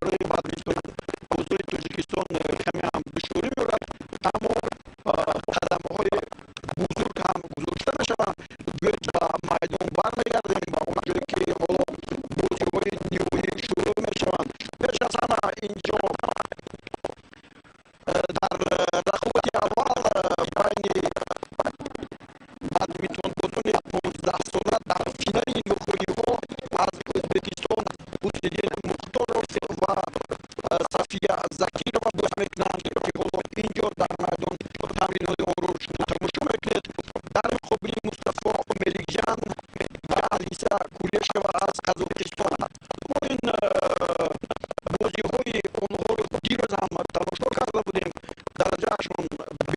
Барои бадминтонбозони Тоҷикистон каме ҳам душворӣ меорад, аммо қадамҳои бузург ҳам гузошта мешаванд. Биёед, ба майдон бармегардем, ба он ҷое ки ҳоло бозиҳои ниҳоӣ шурӯъ мешаванд. Пеш аз ҳама инҷо дар рақобати аввал байни бадминтонбозони 15-сола дар финали ин вохӯриҳо аз Ӯзбекистон Ҳусиддин Мухторов ва Сафия Закирова бозӣ мекунанд, ки ҳоло инҷо дар майдон тамринҳои онро шумо тамошо мекунед. Дар муқобили Мустафо Меликҷан ва Алиса Кулешова аз Қазоқистон. Мо ин бозиҳои онҳоро дирӯз ҳам тамошо карда будем. Дараҷаашон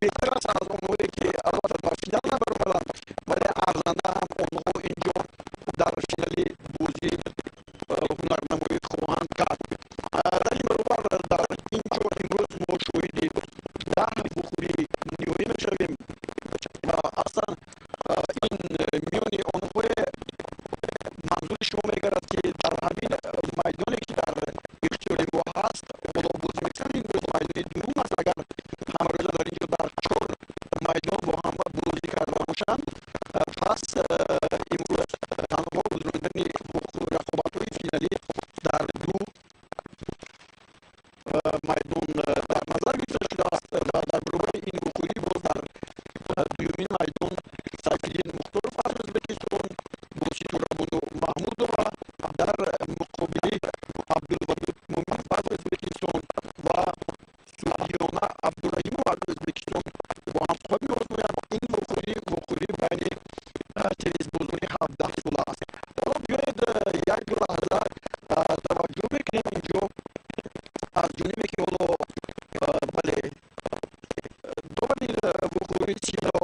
беҳтар аст аз онҳое ки албатта ба финал набаромаданд, вале арзанда ҳам онҳо инҷо дар финали бозӣ ҳунарнамоӣ хоҳанд кард. Дар ин баробар дар ин ҷо имрӯз мо шоҳиди 10 вухӯрии ниҳоӣ мешавем ва аслан ин миёни онҳое манзури шумо мегардад, ки дар ҳамин майдоне ки дар ихтиёри мо ҳаст ҳоло бозӣ мекунанд. Ин боз майдони дуюм аст. Агар ҳамарӯза дар ин ҷо дар чор майдон бо ҳам бозӣ карда бошанд, пас имрӯз танҳо гузаронидани рақобатҳои финалӣ дар ду майдон дар назар гирифта шудааст ва дар баробари ин вухӯрӣ боз дар дуюмин майдон Сайфиддин Мухторов аз Ӯзбекистон бо Ситорабону Маҳмудова дар муқобили Абдулвадуд Муминов аз Ӯзбекистон ва Суҳиёна Абдураҳимова аз Ӯзбекистон бо ҳам қувва меозмоянд. Ин вохӯрӣ вохӯрӣ байни теннисбозони 17-сола аст. Ҳоло биёед, як лаҳза таваҷҷӯҳ мекунем инҷо аз ҷонибе ки ҳоло, бале, довари вохӯрии Сино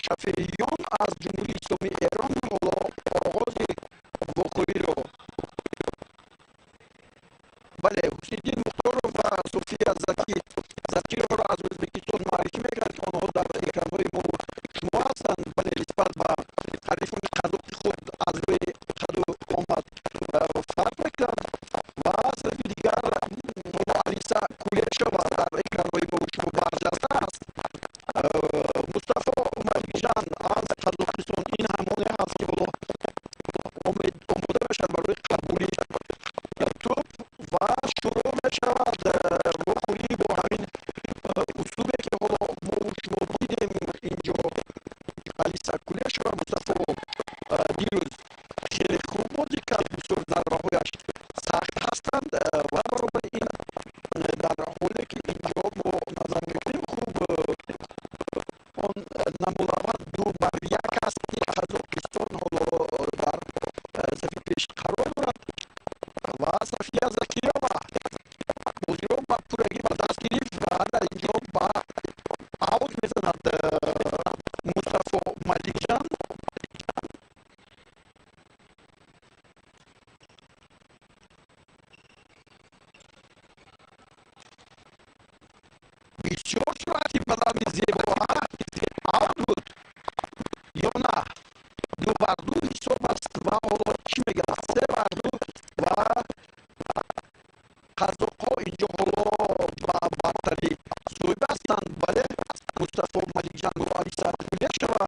Шафеиён аз Ҷумҳурии Исломии Эрон ҳоло оғози вохӯриро, бале, Ҳусиддин Мухторов ва София Закироваро аз Ӯзбекистон муаррифӣ мекард, ки онҳо дар экранҳои мо шумо ҳастанд. Бале, нисбат ба ҳарифони қазоқи худ аз рӯи қаду омад фарқ мекунанд ва аз тарафи дигар ҳоло Алиса Кулешова дар экранҳои мо шумо барҷаста аст. Мустафо Маликҷан аз Қазоқистон, ин ҳамоне ҳаст ки ҳоло омода мешавад барои қабули тӯб ва шурӯъ мешавад вохӯрӣ бо ҳамин услубе ки ҳоло мо шумо дидем. Инҷо Алиса Кулешова, Мустафо дирӯз хеле хуб бозӣ кард, бисёр зарбаҳояш сахт ҳастанд ва баробари ин дар ҳоле ки инҷо мо назар мекунем, хуб, он намулават 2-1 аст ки Қазоқистон ҳоло дар сафи пеш қарор дорад ва Сафия Закирова бозиро ба пуррагӣ ба даст гирифт ва дар инҷо ба аут мезанад Мустафо Маликҷан. Бисёр суръати баланди зебо, аут буд ё на? 2-2 ҳисоб аст ва ҳоло чӣ мегардад? 3-2 ва қазоқҳо инҷо ҳоло ба бартарӣ соҳиб ҳастанд. Бале, Мустафо Маликҷан бо Алиса Кулешова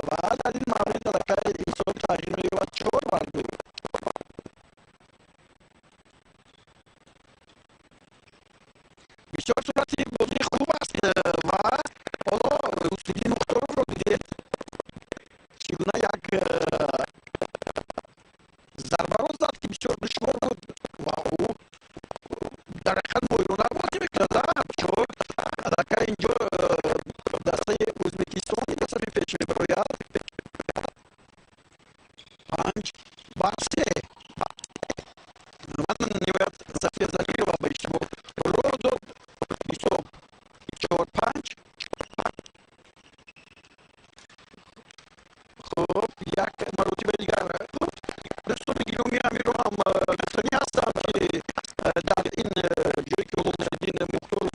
ва дар ин маврид аллакай ҳисоб тағйир меёбад, 4-2. Бисёр суръати бозӣ хуб аст ва ҳоло Ҳусиддин Мухторовро дидед, чӣ гуна як зарбаро зад, ки бисёр душвор буд ва ӯ дар ҳақиқат моҳирона бозӣ мекунад. Чор аллакай инҷо дастаи Ӯзбекистон ба сафи пеш мебарояд, 5-3. Ман ниҳоят Сафия Закирова ба иштибоҳ роҳ дод. Ҳисоб 4-5. Хуб, як маротиба дигар, дӯстони гиромӣ, ҳаминро ҳам гуфтанӣ ҳастам, ки дар ин ҷое ки ҳоло Ҳусиддин Мухторов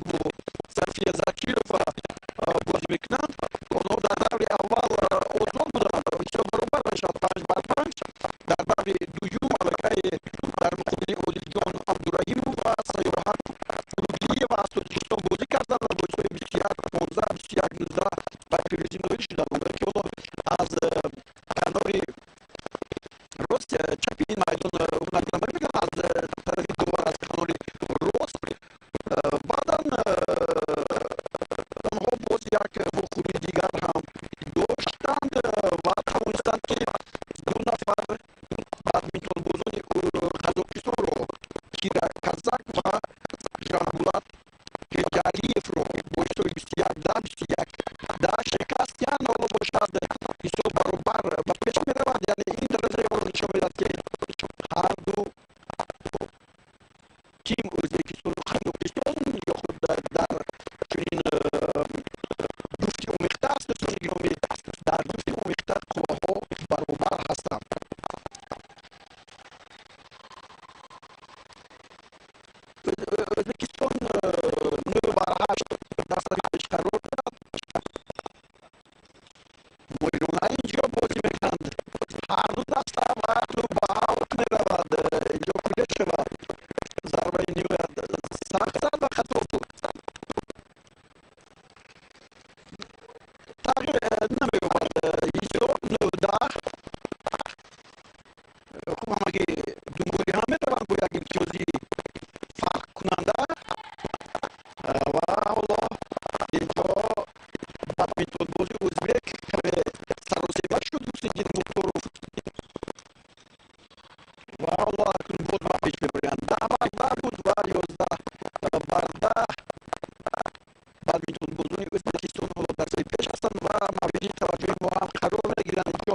Бадминтонбозони Ӯзбекистон ҳоло дар сафи пеш ҳастанд ва мавриди таваҷҷӯҳи мо ҳам қарор мегиранд. Инҷо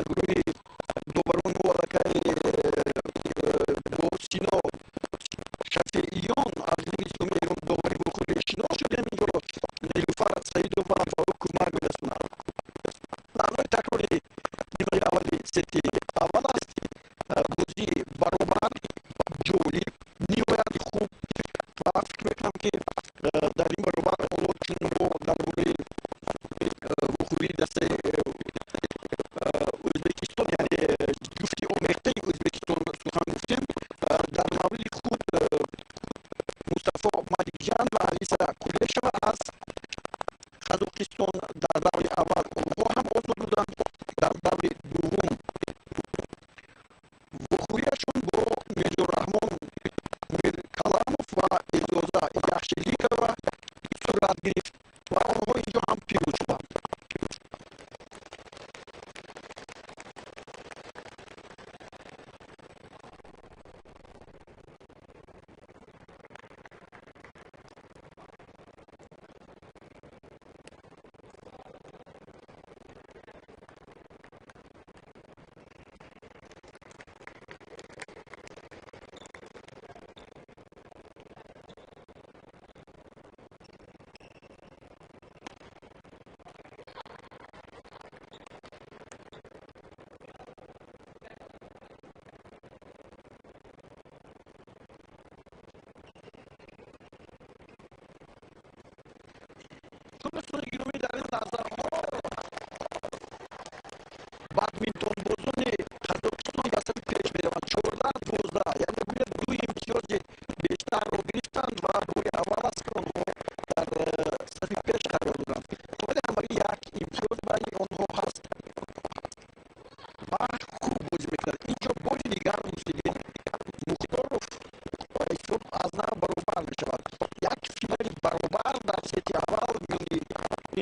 гурӯҳи доварон мо аллакай бо Сино Шафеиён аз Ҷумҳурии Исломии Эрон довари вохӯрӣ шинос шудем. Инҷо Нилуфар Саидова ба ӯ кӯмак мерасонад. Лаҳзаи такрори нимаи аввали сети аввал аст. Бозӣ баробар, ҷолиб, ниҳоят хуб ва фикр мекунам, ки дар ин баробар ҳоло чун мо дар бораи вохӯрии дастаи Ӯзбекистон, яъне ҷуфти омехтаи Ӯзбекистон сухан гуфтем, дар мавриди худ Мустафо Маликҷан ва Алиса Кулешова аз Қазоқистон дар даври аввал онҳо ҳам озод буданд. Дар даври дуввум вохӯрияшон бо Мирзораҳмон Миркаламов ва Элзоза Яхшиликова сурат гирифт ва онҳо инҷо ҳам пирӯз шуданд. Дӯстони гиромӣ, дар ин лаҳзаҳо бадминтонбозони Қазоқистон ба сафи пеш мераванд, 14-12, яъне гӯяд ду имтиёзи бештарро гирифтанд ва бори аввал аст, ки онҳо дар сафи пеш қарор доранд. Вале ҳамагӣ як имтиёз байни онҳо ҳаст ва хуб бозӣ мекунад. Инҷо бори дигар Муслиддин Мухторов ва ҳисоб аз нав баробар мешавад. Як финали баробар дар сети аввал миёни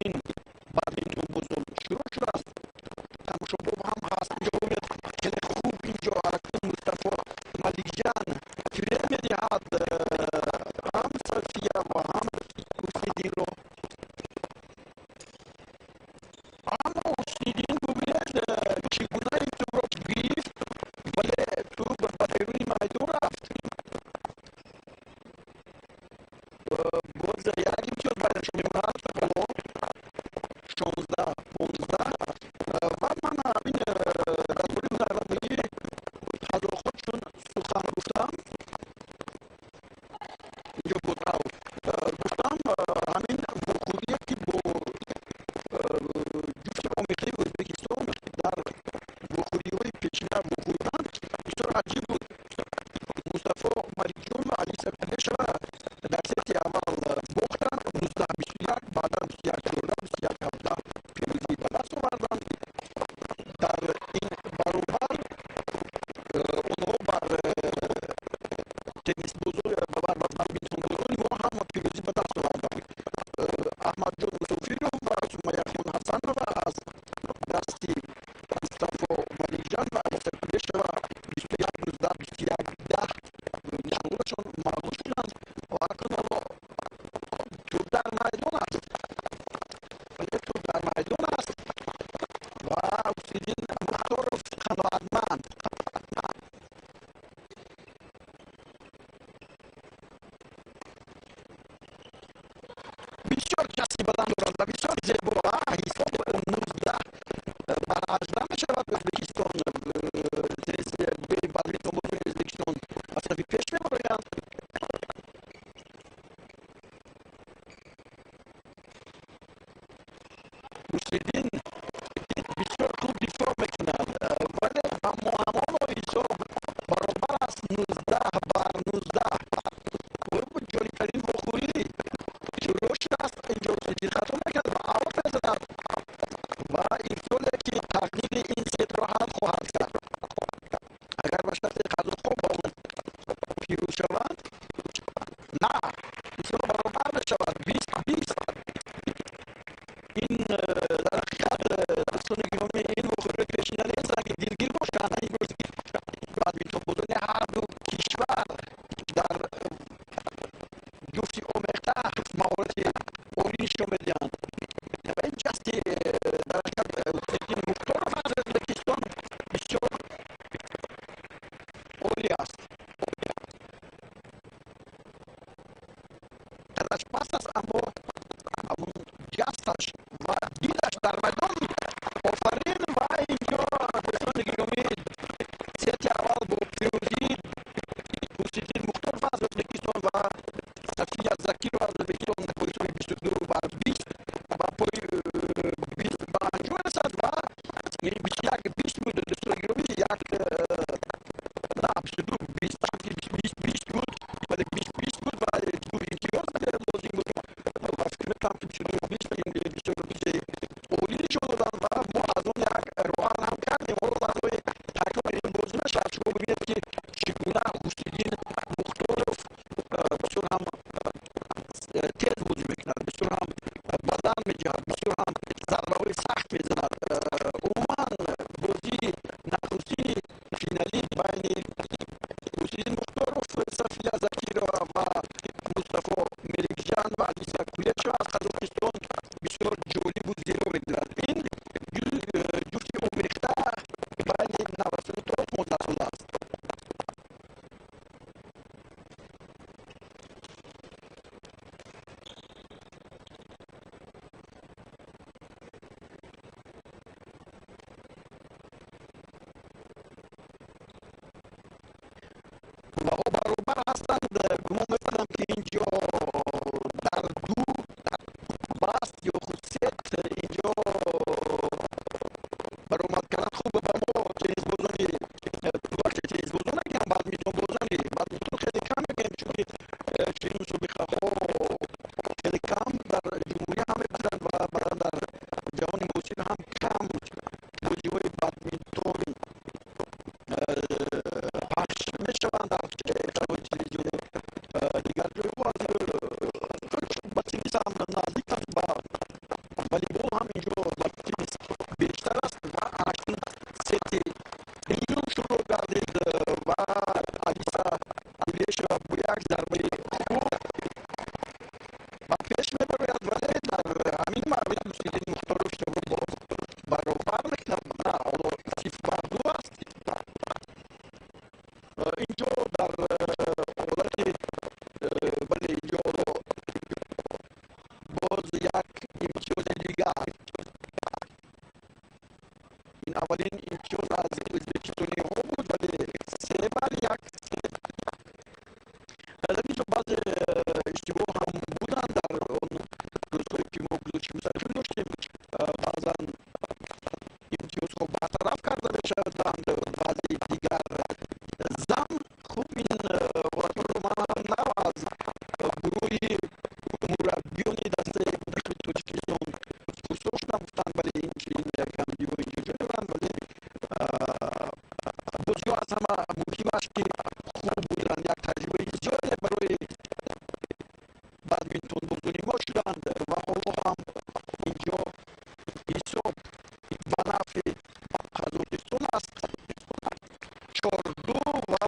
ин бадминтонбозон шурӯъ шудааст. Тамошобоб ҳам ҳаст. Инҷо бубинед, хеле хуб инҷо акнун Мустафо Маликҷан фиреб медиҳад ҳам София ва ҳам Ҳусниддинро. Аммо Ҳусниддин, бубинед, чӣ гуна ин тӯбро гирифт, вале тӯб ба беруни майдон рафт. Боз як имтиёз байнашон мемонад, ҳоло 16-15. Ва ман ҳамин дар бораи ҳунармандии қазоқҳо чун сухан гуфтам, инҷо буд аут гуфтам, ҳамин вохӯрие, ки бо ҷуфти омехтаи Ӯзбекистон дар вохӯриҳои пешина вохӯрданд, бисёр аҷиб буд. Мустафо Маликҷон ва Алиса Кулешова дар сети аввал бохтанд 19-21, баъдан 21-14, 21-17 пирӯзӣ ба даст оварданд. Дар ин баробар онҳо бар теннисбозон, бар бадминтонбозони мо ҳам пирӯзӣ ба даст оварданд. Аҳмадҷон Мусофиров ва Сумаяхон Ҳасанова аз дасти Мустафо Маликҷан ва Алиса Кулешова 21-19, 21-10 нишондодашон мағлуб шуданд ва акнун ҳоло тӯб дар майдон аст. Вале тӯб дар майдон аст ва Ҳусниддин Мухторов қаноатманд. Бисёр каси баланд дорад ва бисёр зебо. Ҳисоб 19-18 мешавад. Ӯзбекистон, бадминтонбозони Ӯзбекистон аз сафи пеш мебароянд. Муслиддин бисёр хуб дифоъ мекунад, вале ҳамоно ҳисоб баробар аст, 19-19. Ҷолибтарин вохӯрӣ шурӯъ шудааст. Инҷо Ҳусниддин хато мекунад ва аут мезанад ва ирсоле, ки тақдири ин сетро ҳал хоҳад кард. Агар ба шарти қазоқҳо ба он пирӯз шаванд, на, ҳисоб баробар мешавад, 20-20. Ин дар ҳақиқат, дӯстони гиромӣ, ин вохӯриҳои пешина нестанд, ки дилгир бошанд. Имрӯз бадминтонбозони ҳарду кишвар дар ҷуфти омехта маҳорати Қадаш паст аст, аммо ҳамон ҷасташ ва дилаш дар майдон. Офарин! Ва инҷо, дӯстони гиромӣ, сети аввал бо пирӯзии Ҳусиддин Мухторов аз Ӯзбекистон ва Сафия Закирова аз Ӯзбекистон бо ҳисоби 22-20 ба пой ба анҷом мерасад ва 21-20 буд, дӯстони гиромӣ, як на 22-20, 20-20 буд, вале 20-20 буд ва ду имтиёз лозим буд ва фикр мекунам, ки 22-20 ин бисёр натиҷаи олӣ нишон доданд ва мо аз он як роҳан ҳам кардем. Ҳоло лаҳзаҳои такрори ин бозӣ нашавад. Шумо бибинед, ки чӣ гуна Ҳусиддин Мухторов бисёр ҳам тез бозӣ мекунад, бисёр ҳам баланд меҷаҳад, бисёр ҳам зарбаҳои сахт мезанад. Умуман, бозии нахустини финалӣ байни Ҳусиддин Мухторов, Сафия Закирова ва Мустафо Меликҷан ва Алиса Кулешова аз Қазоқистон бисёр ҷолибу зебо мегузарад. Ин ҷуфти омехта байни наврасони то 15 сола аст. Қувваҳо баробар ҳастанд. Гумон мекунам, ки инҷо дар ду баст ё худ сет инҷо баромад кардан хуб ба мо теннисбозони, бахши теннисбозон нагӯям, бадминтонбозони, бадминтон хеле кам мегӯем, чунки чунин мусобиқаҳо хеле кам дар ҷумҳурӣ ҳам мегузаранд ва баъдан дар ҷаҳони муосир ҳам кам бозиҳои бадминтон пахш мешаванд дар экранҳои телевизиони дигар ҷойҳо. Аз ба теннис ҳам наздик аст, ба волейбол ҳам, инҷо ба теннис бештар аст. Ва акнун сети дуюм шурӯъ гардид ва Алиса Кулешова бо як зарбаи хуб ба пеш мебарояд, вале дар ҳамин маврид Ҳусиддин Мухторов ҳисобро боз баробар мекунад. На, ҳоло 0-2 аст. Инҷо дар ҳолати, бале, инҷо ҳоло боз як имтиёзи дигар. Ин аввалин имтиёз аз ӯзбекистониҳо буд, вале 3-1. Дар инҷо баъзе иштибоҳ ҳам буданд. Дар он рӯзҳое, ки мо гузориши мустақим доштем, баъзан имтиёзҳо бартараф карда мешаванд, баъзе дигар зам. Хуб, ин ҳолатҳоро ман ҳам нав аз гурӯҳи мураббиёни дастаи мунтахаби Тоҷикистон пурсо шудам. Гуфтанд, бале, ин чунин камбудиҳо инҷо ҷой доранд, вале бозиҳо аз ҳама муҳимаш, ки хуб буданд, як таҷрибаи зиёде барои бадминтонбозони мо шуданд. Ва ҳоло ҳам инҷо ҳисоб ба нафъи Қазоқистон аст, 4-2, ва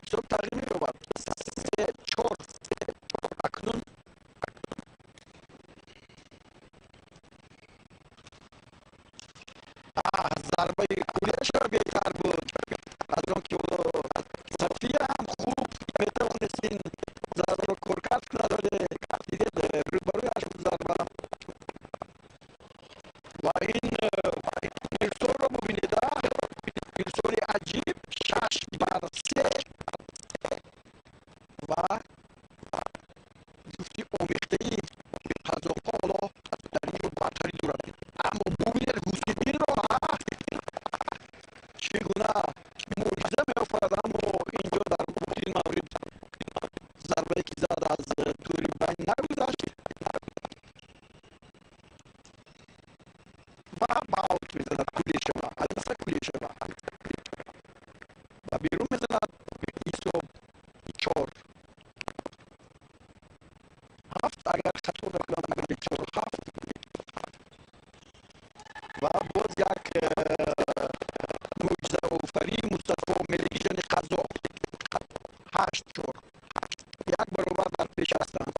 ҳисоб тағйир меёбад, 3-4 акнун. Зарбаи Кулешова беҳтар буд, аз он ки Сафия ҳам хуб метавонист ин зарбаро коркард кунад, вале дидед, рӯбарӯяш буд зарба. Ва ин ирсолро бубинед, ирсоли аҷиб, 6-3, ва ҷуфти омехтаи қазоқҳо ҳоло дар ин ҷо бартарӣ дорад. Аммо бубинед Ҳусиддинро, чӣ гуна мӯъҷиза меофарад! Аммо инҷо дар ин маврид зарбае, ки зад, аз тӯри байн нагузашт ва ба аут мезанад Кулешова, Алиса Кулешова ба берун мезанад. Ҳисоб 4-7, агар хато накунам, 4-7. Ва боз як мӯъҷизаофарии Мустафо Меликҷони қазоқ, 8-4, як баробар дар пеш ҳастанд.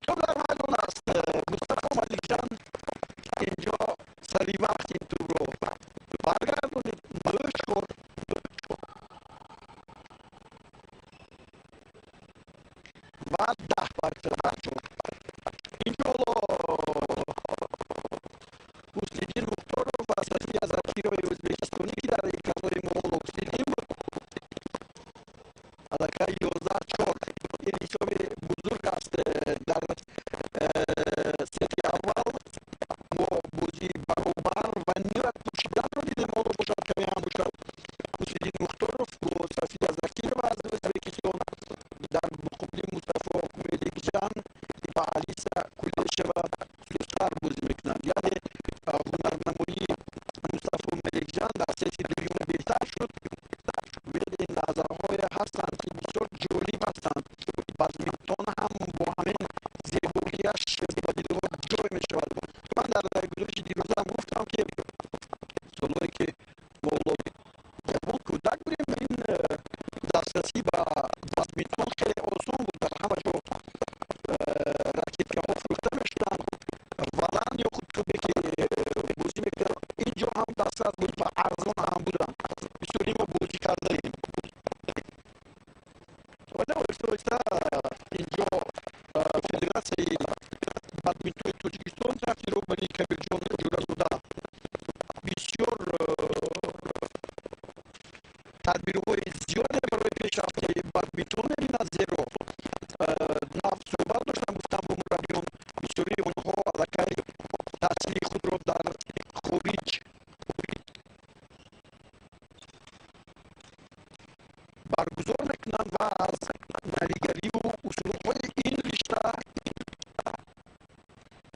Тоб дар майдон аст. Мустафо Маликҷан инҷо сари вақт ин тӯбро баргардонид, 9-4. Ва 10 бар 4. Инҷо Ҳусниддин Мухторов ва Сафия Закирови ӯзбекистонӣ, ки дар экранҳои мо ҳоло Ҳусниддин буд, аллакай 11-4. Ин ҳисоби бузург аст. Дар сети аввал мо бозии баробар ва ниҳоят пӯшиданро дидем. Ҳоло бошад, каме ҳам бошад, Ҳусниддин Мухторов бо Сафия Закирова аз Ӯзбекистон дар муқобили Мустафо Меликҷан ва Алиса Кулешова зудтар бозӣ мекунанд. Яъне ҳунарнамоии Мустафо Меликҷан дар сети дуюм беҳтар шуд. Бибинед, ин лаҳзаҳое ҳастанд, ки бисёр ҷолиб ҳастанд. Бадминтон ҳам бо ҳамин зебогиаш ба дилҳо ҷой мешавад. Ман дар гузориши дирӯзаам гуфтам, ки солҳое ки мо ҷавон, кӯдак будем, ин дастрасӣ ба бадминтон хеле осон буд. Дар ҳама ҷо ракеткаҳо фурӯхта мешуданд, валан ё худ тӯбе ки бозӣ мекарданд, инҷо ҳам дастрас буд ва арзон ҳам буданд. Бисёри мо бозӣ кардаем. Вале оҳиста оҳиста инҷо Федератсияи бадминтони Тоҷикистон таҳти роҳбарии Кабирҷон Ҷӯразода бисёр тадбирҳои зиёде барои пешрафти бадминтон мебинад, зеро нав суҳбат доштам, гуфтам, бо мураббиён, бисёрии онҳо аллакай таҳсили худро дар хориҷ баргузор мекунанд ва аз навигариву усулҳои ин ришта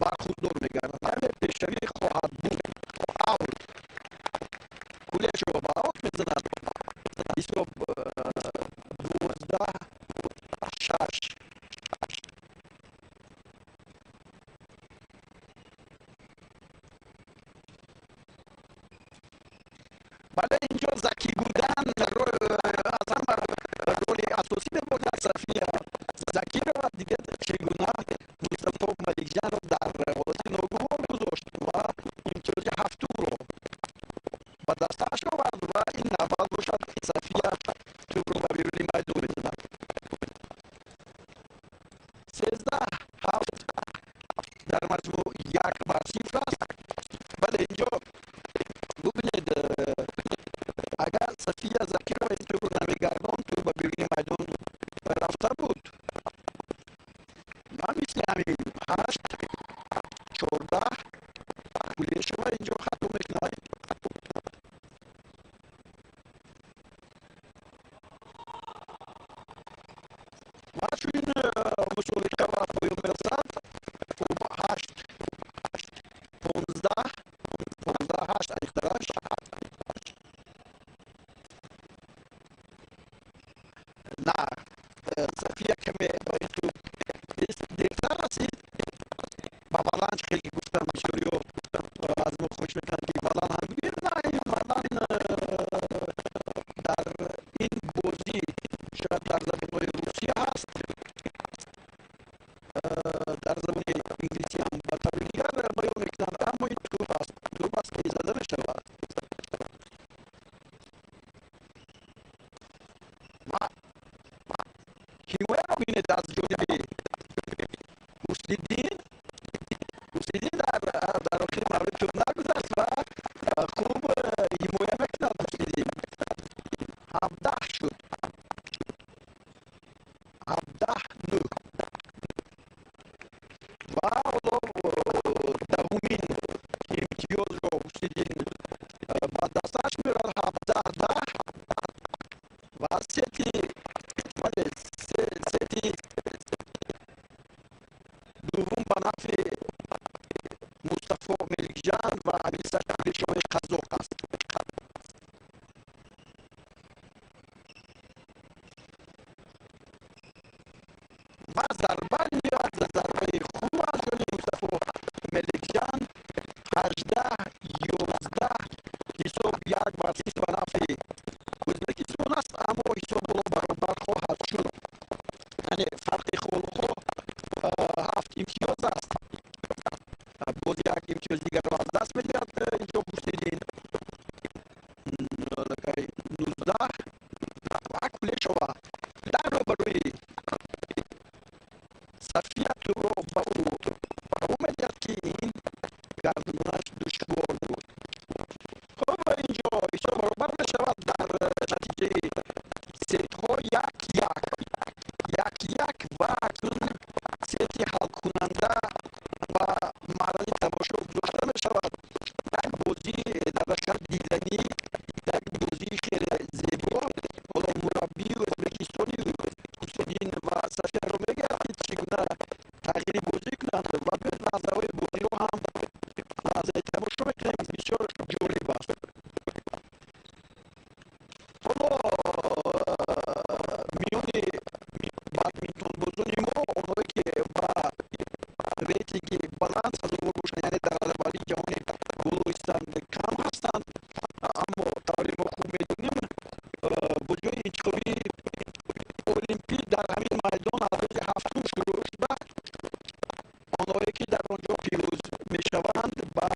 бархурдор мегарданд. Яъне пешравӣ хоҳад буд. Аут! Кулешова ба аут мезанад. Ҳисоб 12-6. Бале, инҷо закӣ будан аз ҳама роли асосӣ мебозад. Сафия Закирова дидед, чӣ гуна Мустафо Маликҷанро дар ҳолати ногувор гузошт ва имтиёзи ҳафтумро ба дасташ овард. Ва ин навбат бошад, Сафия тӯбро ба беруни майдон мезанад. 13-7, дар маҷмӯъ 1-0 аст. Бале, инҷо бубинед, агар Сафия Закирова ин тӯбро намегардонд, тӯб ба беруни майдон рафта буд. Ва мисли ҳамин 8-14, Кулешова инҷо хато мекунад. Ва чунин мусобиқа ба поён мерасад. 8-15, 15-8 аниқтараш. На, Сафия каме ба ин тӯб дертар расид. Ба баланч хеле гуфтам, бисёриҳо аз мо хоҳиш мекунанд, ки балан ҳам бигир. На, ин балан дар ин бозӣ шояд дар забонҳои русия ҳаст, дар забони инглисӣ ҳам ба таври дигар баён мекунанд, аммо ин тӯб аст, тӯб аст, ки зада мешавад. Ва ҳимояро бинед аз ҷониби Ҳусниддин. Ҳусниддин дар охири маврид тӯб нагузашт ва хуб ҳимоя мекунад Ҳусниддин. 17 шуд, 17-9. Ва ҳоло 10-умин имтиёзро Ҳусниддин ба дасташ меорад, 17-10. Ва сети, бале, сети дуввум ба нафъи Мустафо Меликҷан ва Алиса Кулешоваи қазоқ аст. Ва зарба меояд, зарбаи хуб аз ҷониби Мустафо Меликҷан. 18-11, ҳисоб 1-0 ба нафъи Ӯзбекистон аст, аммо ҳисоб ҳоло баробар хоҳад шуд. Яъне фарқи холҳо ҳафт имтиёз аст. Боз як имтиёзи дигарро аз даст медиҳад инҷо Ҳусниддин. 19. Ва Кулешова дар рӯбарӯи 1 ва акнун сети ҳалкунанда ва маърази тамошо гузошта мешавад. Як бозӣ дар ҳақиқат диданӣ, як бозии хеле зебо. Ҳоло мураббии ӯзбекистони Ҳусейн ва Сафияро мегӯяд, ки чӣ гуна тағйири бозӣ кунанд ва биёед лаҳзаҳои бозиро ҳам лаҳзаи тамошо мекунем. Бисёр ҷолиб аст. Ҳоло миёни бадминтонбозони мо онҳое ки ба рейтинги баланд сазовор бошанд, яъне дар радабандии ҷаҳонӣ боло истанд, кам ҳастанд. Аммо тавре мо хуб медонем, бозиҳои интихобии олимпӣ дар ҳамин майдон аз рӯзи ҳафтум шурӯъ шуда, онҳое ки дар он ҷо пирӯз мешаванд ба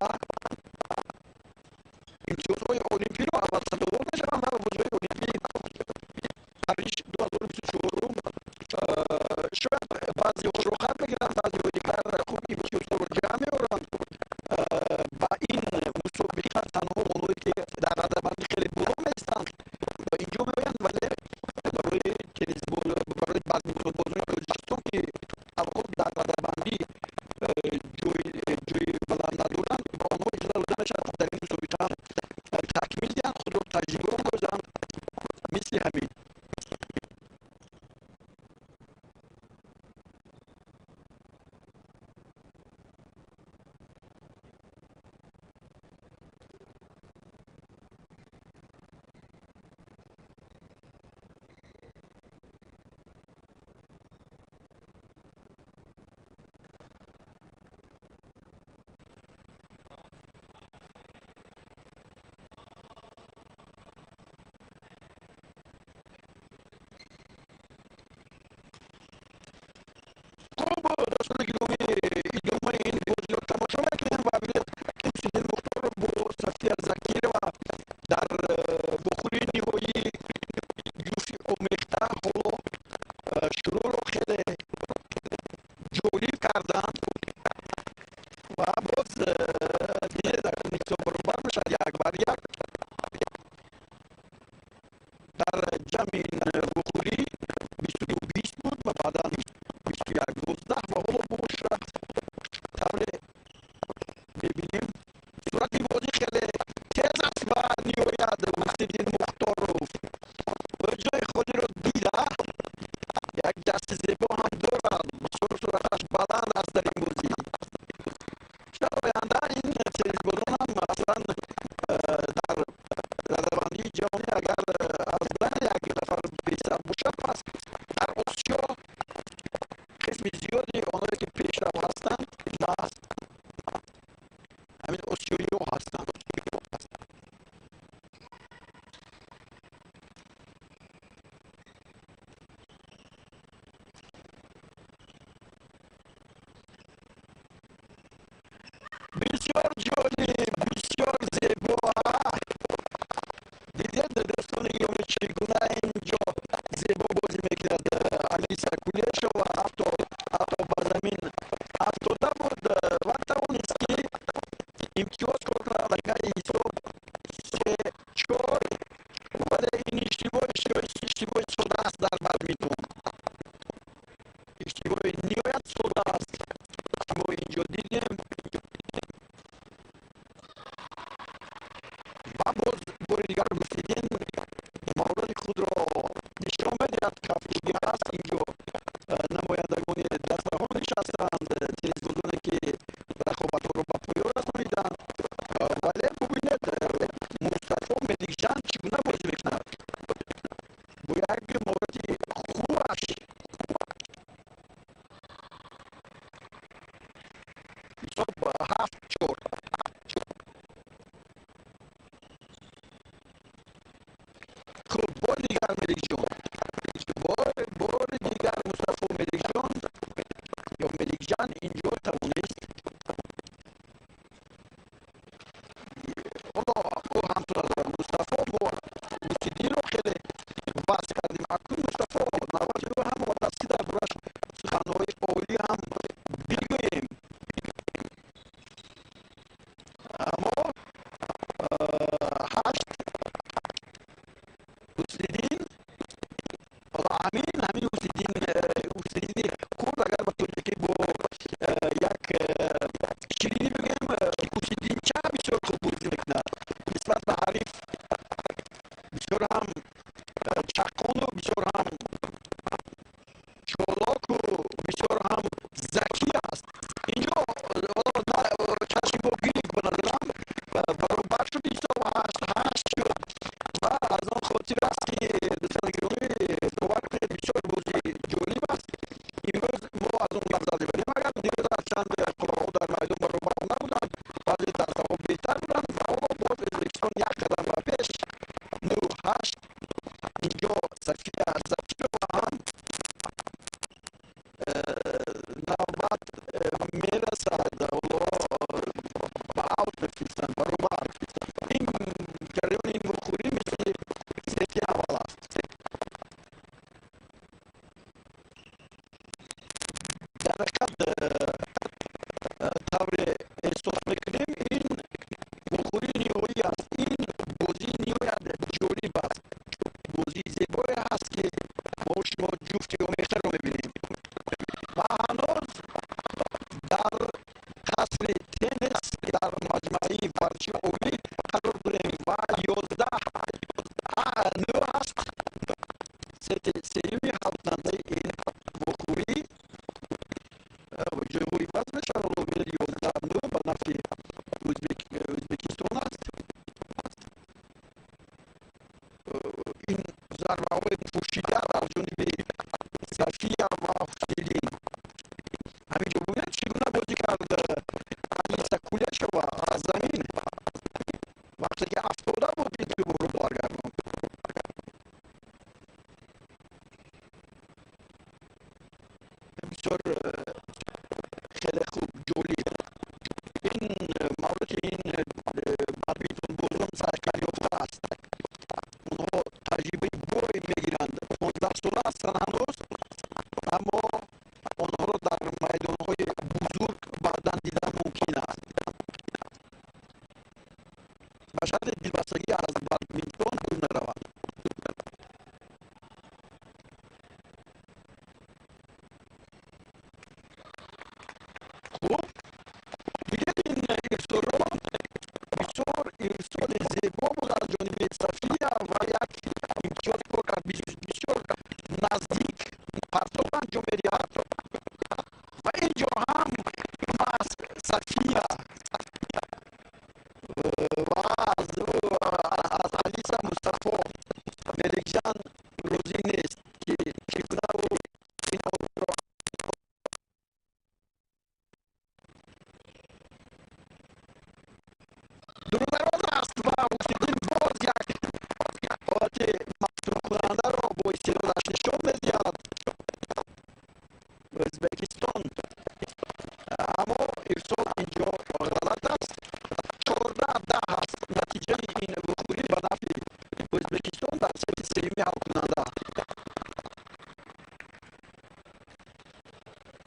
имтиёзҳои олимпиро аввал сазовор мешаванд ва бозиҳои олимпии Париж 2024 шояд баъзеҳоро хат мегиранд, баъзеҳои дигар хуб имтиёзҳоро ҷамъ меоранд. Ба ин мусобиқа танҳо онҳое ки дар радабандӣ хеле боло меистанд ба инҷо меоянд, вале барои теннисбоз, барои бадминтонбозони Тоҷикистон ки алҳол дар радабандӣ ҷои баланд надоранд, ба онҳо иҷоза дода мешавад дар ин мусобиқа такмил диҳанд, худро таҷриба омӯзанд. Мисли ҳамин дӯстони гиромӣ, идомаи ин бозиро тамошо мекунем ва бинед Ҳусейн Мухторов бо Сафия Закирова дар вохӯрии ниҳоии ҷуфти омехта ҳоло шурӯъро хеле ҷолиб карданд ва боз дидед ҳисоб баробар мешавад 1-1. Дар ҷамъи ин вохӯрӣ 22-20 буд ва баъдан 21-19 ва ҳоло бошад тавре мебинем сурати бозӣ хеле тез аст ва ниҳоят Ҳусейн Мухторов ҷои холиро дида, як дасти зебо ҳам дорад, бисёр сураташ баланд аст дар ин бозӣ. Шояд оянда ин теннисбозон ҳам аслан дар радабандии ҷаҳонӣ агар аз як нафар беҳтар бошад, пас дар Осиё қисми зиёди онҳое ки пешрав ҳастанд ҳамин осиёиҳо ҳастанд. Бисёр ҷолиб, бисёр зебо. Дидед дӯстони гиромӣ, чӣ гуна инҷо зебо бозӣ мекунад Алиса Кулешова. Ҳатто ба замин афтода буд ва тавонист ки имтиёз кор кунад. Аллакай ҳисоб 3-4, вале ин иштибоҳи сода аст дар бадминтон, иштибоҳи ниҳоят сода аст. Мо инҷо дидем ва боз бори дигар Ҳусейн мавриди худро нишон медиҳад. Кафкӯбӣ ҳаст инҷо, намояндагони дастаҳо нишастанд, теннисбозоне ки рақобатҳоро ба поён расониданд. Вале бубинед Мустафо Меликҷан чӣ гуна бозӣ мекунад бо як мавриди хубаш. Ҳисоб 7-4. Хуб, бори дигар Меликҷон, бори дигар Мустафо Меликҷон ё Меликҷан инҷо тавонист. Ҳоло ӯ ҳамсура дорад Мустафо, мо Ҳусейнро хеле баҳс кардем. Акнун Мустафо навбати ӯ ҳам омадааст ки дар борааш суханҳои олӣ ҳам бигӯем. Аммо 8 Ҳусейн, ҳоло ҳамин Ҳусейн Тавре эҳсос мекунем, ин вохӯрии ниҳоӣ аст. Ин бозии ниҳоят ҷолиб аст, бозии зебое ҳаст, ки мо шумо ҷуфти омехтаро мебинем ва ҳанӯз дар қасри теннис дар маҷмӯаи варзиши олӣ қарор дорем ва 11-9 аст сети сеюми ҳалкунандаи ин вохӯрӣ. Ҷойҳо иваз мешавад. Ҳоло бинед, 11-9 ба нафъи Ӯзбекистон аст. Ин зарбаҳои пӯшида аз ҷониби Сафия ва Ҳусайниддин. Ҳаминҷо бубинед, чӣ гуна бозӣ кард Алиса Кулешова аз замин. Вақте ки афтода буд, ин тӯбро баргардонд. Бисёр хеле хуб, ҷолиб. Ин мавриди ин бадминтонбозон саркарёфта аст. Онҳо таҷрибаи бой мегиранд. 15-сола ҳастанд ҳанӯз, аммо онҳоро дар майдонҳои бузург баъдан дидан мумкин аст. Ба шарти дилбастагӣ аз бадминтон дур нараванд. Хуб, дидед, ин ирсолро, бисёр ирсоли зебо буд аз ҷониби Сафия ва як имтиёз кор кард. Бисёр наздик партоб анҷом медиҳад ва ин ҷо ҳам маҳз Сафия ва аз Алиса Мустафо Меликҷан розӣ нест, ки чӣ гуна ӯ инро дурудароз аст. Ва Ҳусайниддин боз як ҳолати мафтункунандаро бо истеъдодаш нишон медиҳад. Ӯзбекистон, аммо ирсол инҷо ғалат аст. 14-10 аст натиҷаи ин вохӯрӣ ба нафъи Ӯзбекистон дар сети сеюми ҳалкунанда.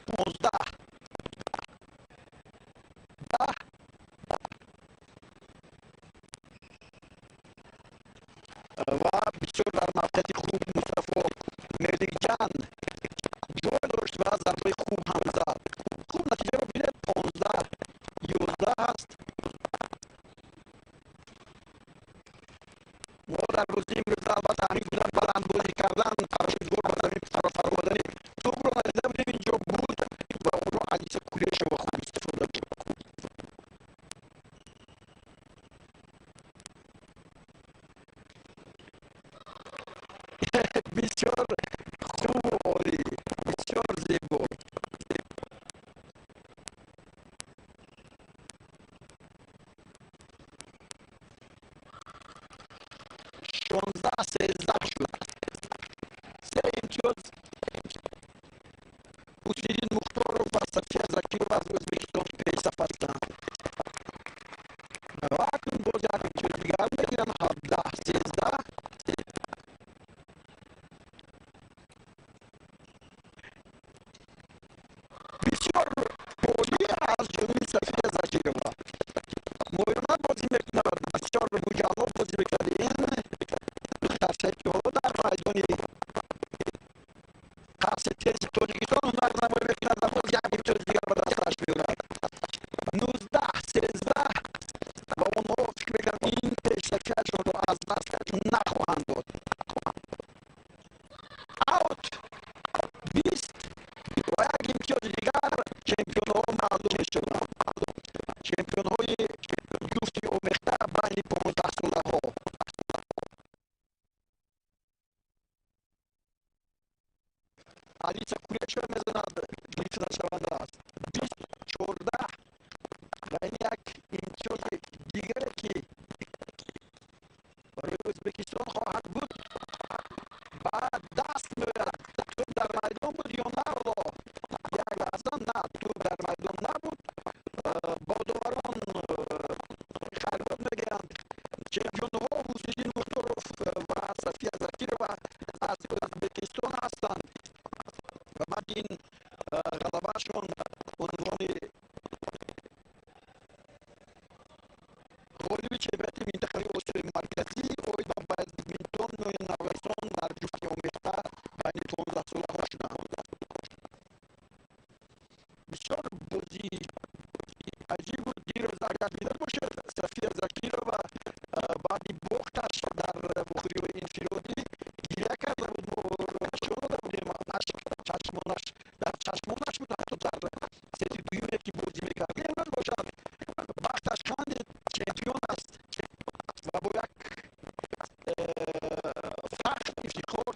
15-10 ва бисёр дар мавқеияти хуб Мустафо Меликҷан ҷой дошт ва зарбаи хуб ҳам зад. Хуб, натиҷаро бинед, 15-11 аст. Мо дар бозии имрӯза албатта ҳамин гуна баландбозӣ кардан, парашютвор ба замин фаромадани тӯбро надида будем. Инҷо буд ва онро Алиса Кулешова хуб истифода бурд. Бисёр хубу олӣ, бисёр зебо. 16-13 шуд. Се имтиёз Ҳусайниддин Мухторов ва Сафия Закирова аз Ӯзбекистон пешсаф ҳастанд ва акнун боз як имтиёзи дигар мегиранд. 17-13. Бисёр олӣ аз ҷониби Сафия Закирова. Моҳирона бозӣ мекунад, бисёр муҷалло бозӣ мекунад ин духтарчае, ки ҳоло дар майдони қасри тенниси Тоҷикистон ҳунарнамоӣ мекунад ва боз як имтиёзи дигар ба дасташ меорад. 19-13 ва онҳо фикр мекунанд, ин пешсафиашонро аз даст нахоҳанд дод. Аут. 20 ва як имтиёзи дигар чемпионҳо маълум мешаванд, чемпионҳои ҷуфти омехта байни 15-солаҳо. Алиса Кулешова мезанад, гирифта нашаванда аст. 20-14 ва ин як имтиёзи дигаре, ки барои Ӯзбекистон хоҳад буд, ба даст меояд. Тӯб дар майдон буд ё на? Ҳоло як лаҳза. На, тӯб дар майдон набуд. Бо доварон хайрбод мегӯянд чемпионҳо Ҳусайниддин Мухторов ва Сафия Закирова аз Ӯзбекистон ҳастанд ва баъди ин ғалабаашон Бисёр бозии аҷиб буд. Дирӯз агар дида бошед, Сафия Закирова баъди бохташ дар вохӯриҳои инфиродӣ гиря карда буд. Мо нишон дода будем, ашк чашмонаш дар чашмонаш буд, ҳатто дар сети дуюме ки бозӣ мекард. Имрӯз бошад, бахташ хандид, чемпион аст ва бо як фахр, ифтихор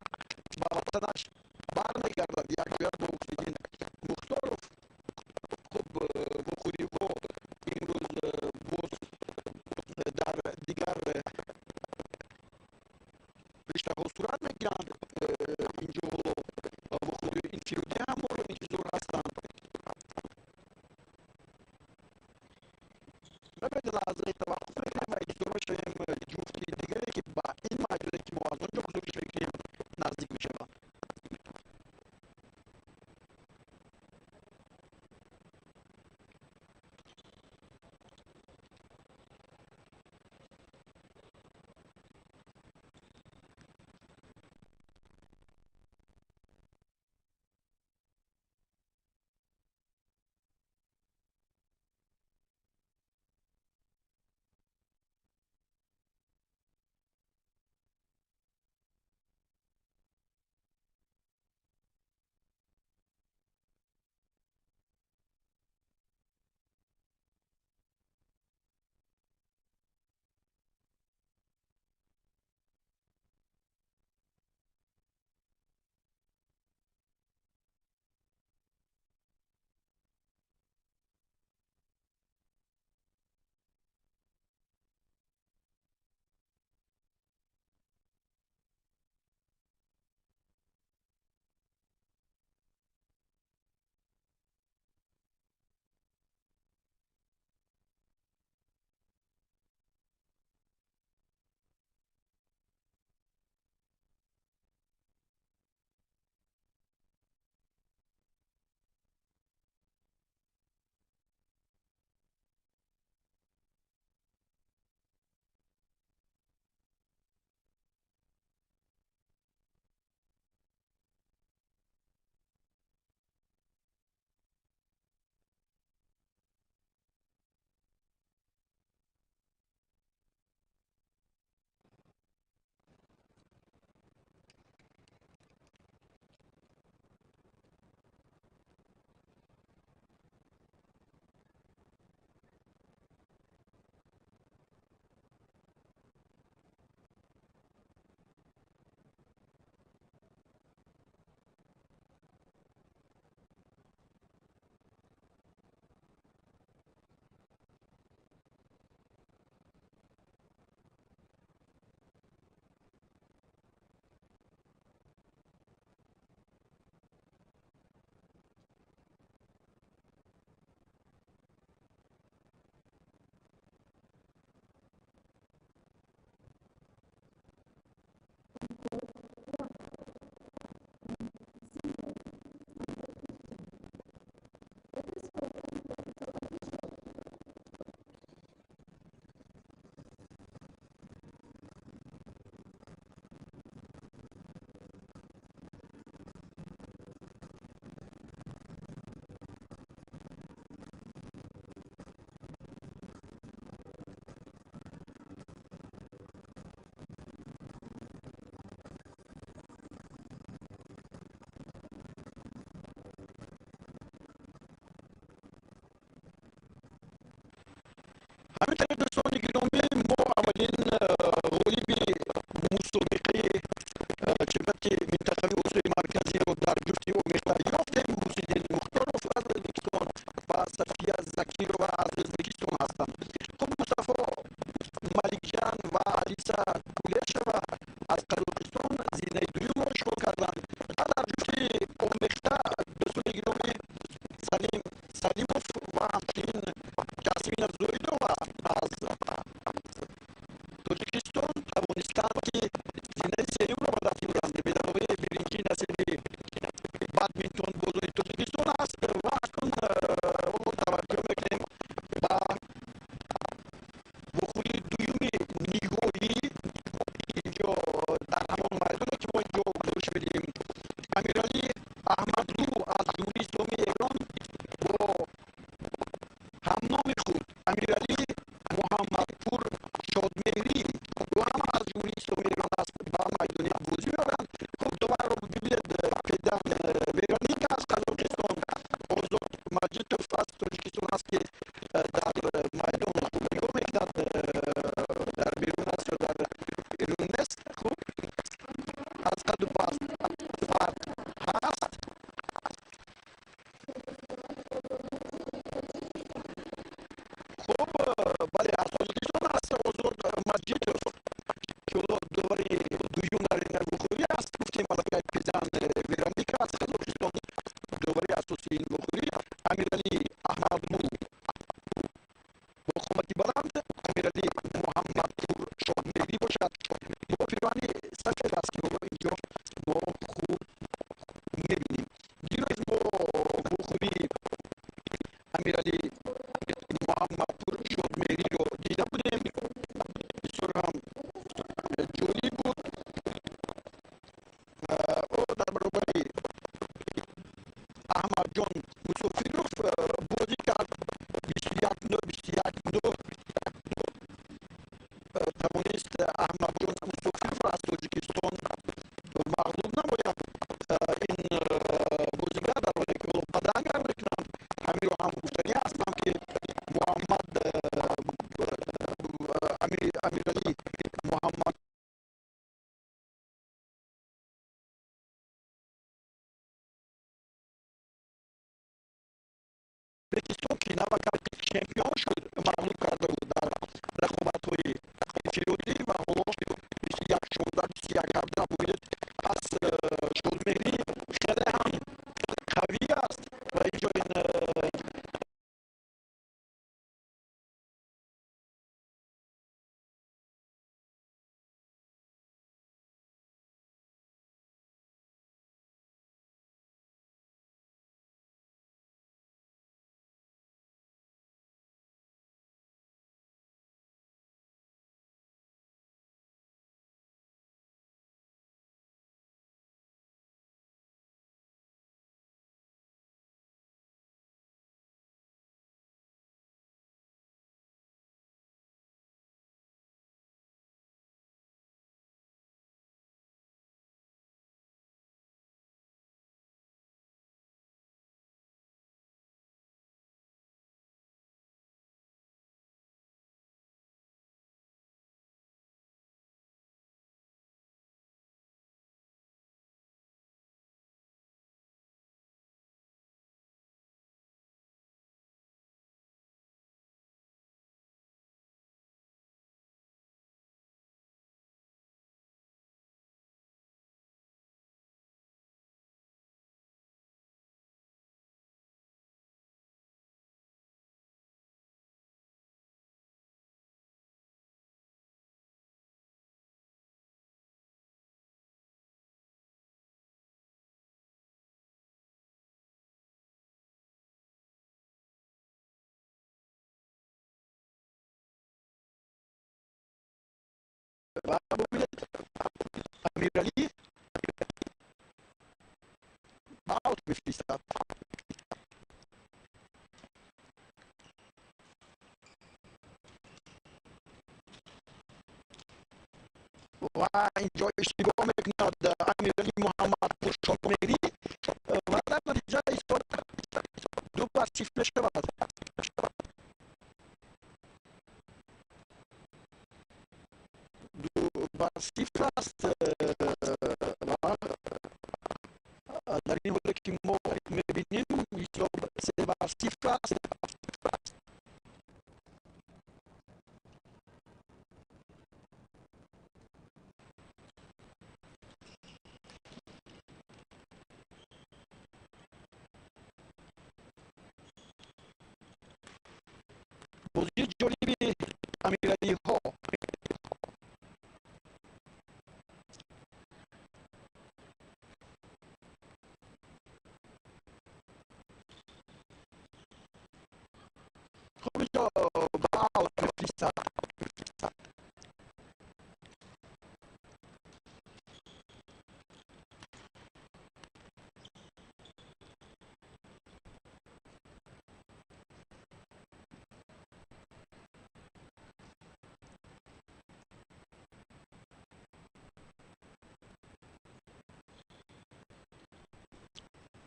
ба ватанаш бармегардад, якҷоя бо Ҳусиддин Мухторов. Хуб, вохӯриҳо имрӯз боз дар дигар риштаҳо сурат мегиранд. Инҷо ҳоло вохӯриҳои инфиродӣ ҳам моро интизор ҳастанд. Баъди лаҳзаи таваққуф мекунем ва интизор мешавем ҷуфти дигаре, ки ба ин майдоне, ки мо аз он ҷо гузориш мекунем, наздик мешаванд. Ҳамин тариқ, дӯстони гиромӣ, мо аввалин ғолиби мусобиқаи чемпионати минтақавии Осиёи Марказиро дар ҷуфти омехта ёфтем. Ҳусиддин Мухторов аз Ӯзбекистон ва Сафия Закирова аз Ӯзбекистон ҳастанд. Хуб, Мустафо Маликҷан ва Алиса Кулешова аз Қазоқистон зинаи дуюмро ишғол карданд. Ва дар ҷуфти омехта, дӯстони гиромӣ, Салим Салимов ва ҳамчунин Жасмина Зоидова аз Тоҷикистон тавонистанд, ки зинаи сеюмро ба даст биёранд. Бедавои биринҷи насиби бадминтонбозони Тоҷикистон аст. Ва акнун ҳоло таваҷҷӯҳ мекунем ба вохӯрии дуюми ниҳоӣ. Инҷо дар ҳамон майдоне, ки мо инҷо гузориш медиҳем, Амиралӣ Аҳмадлу аз Ҷумҳурии Исломии Эрон бо Амиралӣ Муҳаммадпур Шодмеҳриро дида будем. Бисёр ҳам ҷолиб буд. Ӯ дар баробари Аҳмадҷон Мусофиров бозӣ кард. 21-9, 21-9 тавонист Аҳмадҷон Мусофировро аз Тоҷикистон мағлуб намояд. Ин бозигар дар ҳоле ки ҳоло бадангар мекунанд, ҳаминро ҳам гуфтанӣ ҳастам, ки Муҳаммад Амиралӣ Муҳаммад Ӯзбекистон, ки навакак чемпион шуд, мағлуб карда буд дар рақобатҳои инфиродӣ ва ҳоло 21-16, 21-17. Бубинед, пас Шодмеҳрӣ хеле ҳам қавӣ аст ва инҷо ин ва бубинед, Амиралӣ ба аут мефиристад. Ва инҷо иштибоҳ мекунад Амиралӣ Муҳаммадпур Шодмеҳрӣ ва дар натиҷа ҳисоб 2-0 мешавад. 2-0 аст ва дар ин ҳоле ки мо мебинем, ҳисоб 3-0 аст. Бозии ҷолиби амиралиҳо. Хуб, инҷо ба аут мефиристад.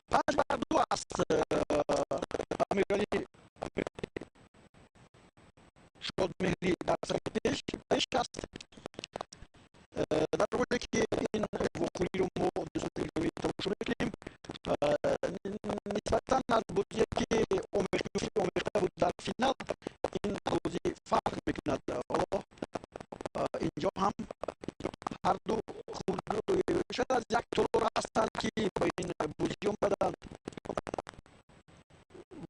5-2 аст. Амиралӣ Шодмеҳрӣ дар сафи пеш аст, дар ҳоле ки ин вохӯриро мо, дӯстони гиромӣ, тамошо мекунем, нисбатан аз бозие ки омехта буд дар финал, ин бозӣ фарқ мекунад. Ҳоло инҷо ҳам ҳарду хуб, шояд аз як толор ҳастанд, ки ба ин бозӣ омаданд,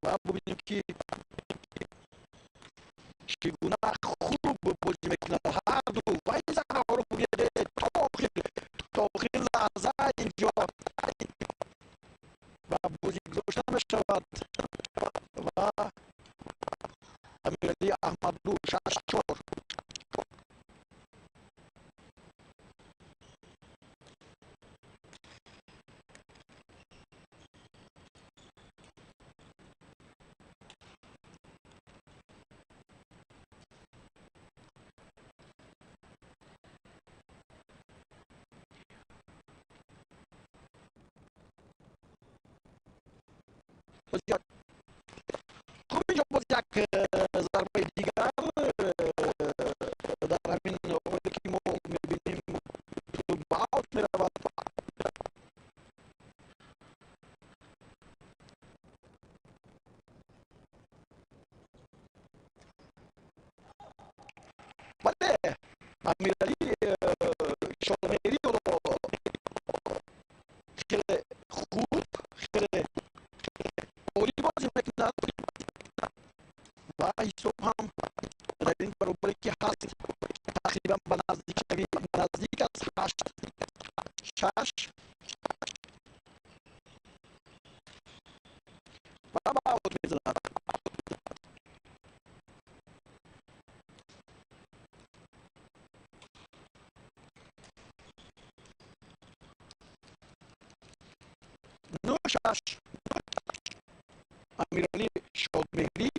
ва бубинем, ки чӣ гуна хуб бозӣ мекунад ҳарду. Ва ин зарбаҳоро бубинед, то охири лаҳза инҷо ба бозӣ гузошта мешавад ва Боз як, хуб, инҷо боз як зарбаи дигар дар ҳамин ҳоле ки мо мебинем, ба аут меравад. Бале, Амиралӣ Шодмеҳриро хеле хуб, хеле олӣ бозӣ мекунад ва ҳисоб ҳам дар ин баробаре ки ҳаст, тақрибан ба наздикшавӣ наздик аст, 8-6 ва ба аут мезанад. 9-6. Амиралӣ Шодмеҳрӣ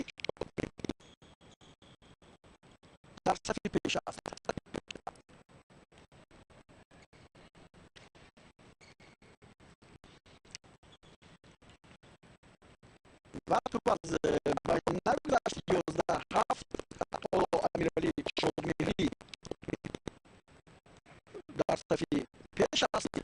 дар сафи пеш аст. Ва туп аз байн нагузашт. 11-7. Ҳоло Амиралӣ Шодмеҳрӣ дар сафи пеш аст.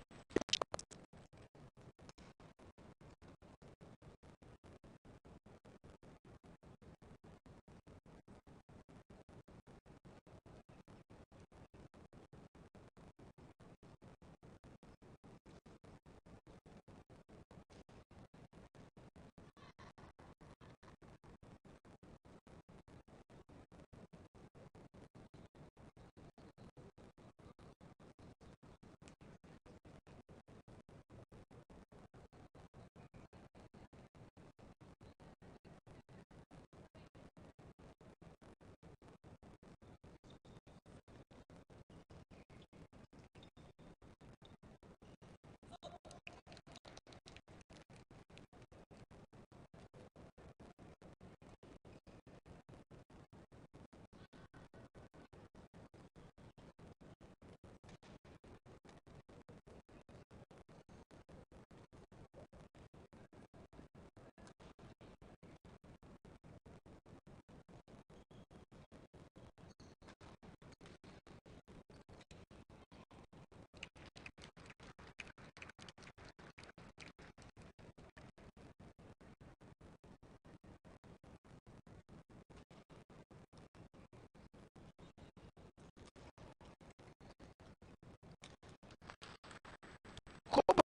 Хуб,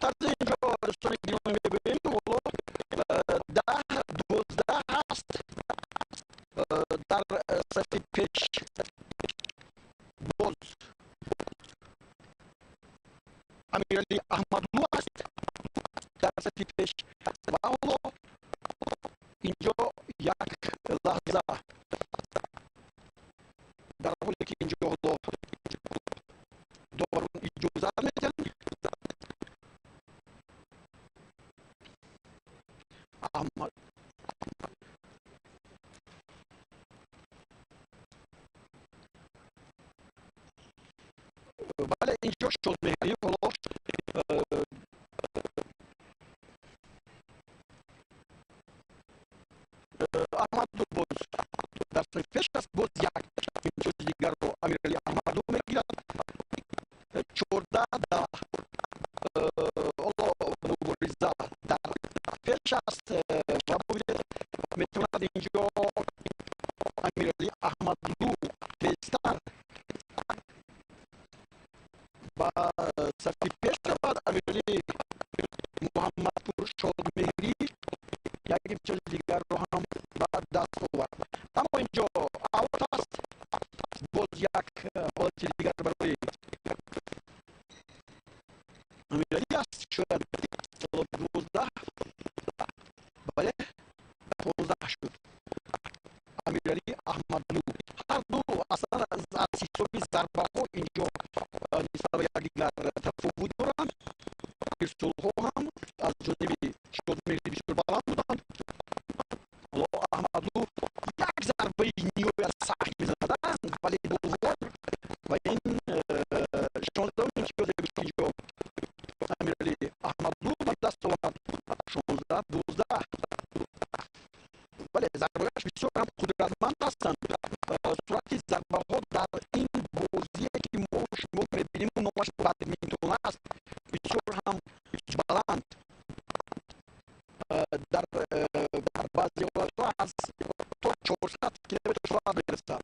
тарзи инҷо, дӯстони гиромӣ, мебинем, ҳоло 10-12 ҳаст. Дар сафи пеш боз Амиралӣ Аҳмадлу аст дар сафи пеш. Ва ҳоло инҷо як лаҳза, дар ҳоле ки инҷо ҳоло доварон иҷозат медиҳанд, Аҳмад. Бале, инҷо Шодмеҳрӣ ҳоло Аҳмаду боз дар сафи пеш аст. Боз як имтиёзи дигарро Амиралӣ Аҳмаду мегирад, 14-10. Ҳоло мубориза дар пеш аст ва бубинед, метавонад инҷо Амиралӣ Аҳмадлу тезтар ба сафи пеш равад. Амиралӣ Муҳаммадпур Шодмеҳрӣ як имтиёзи дигарро ҳам ба даст овард, аммо инҷо аут аст. Боз як ҳолати дигар барои Амиралӣ аст. Шояд 12, бале, 15 шуд. Амиралӣ Аҳмадлу ҳарду аслан аз ҳисоби зарбаҳо инҷо нисбат ба якдигар тафовут доранд. Ирсолҳо ҳам аз ҷониби Шодмеҳрӣ бисёр баланд буданд. Ҳоло Аҳмадлу як зарбаи ниҳоят сахт мезанад, вале болвор ва ин 16-ум имтиёзе буд, ки инҷо Амиралӣ Аҳмадлу ба даст овард, 16-12. Зарбаҳояш бисёр ҳам қудратманд ҳастанд. Суръати зарбаҳо дар ин бозие, ки мо шумо мебинем, номаш бадминтон аст, бисёр ҳам баланд. Дар баъзе ҳолатҳо аз то 400 километр соат мерасад.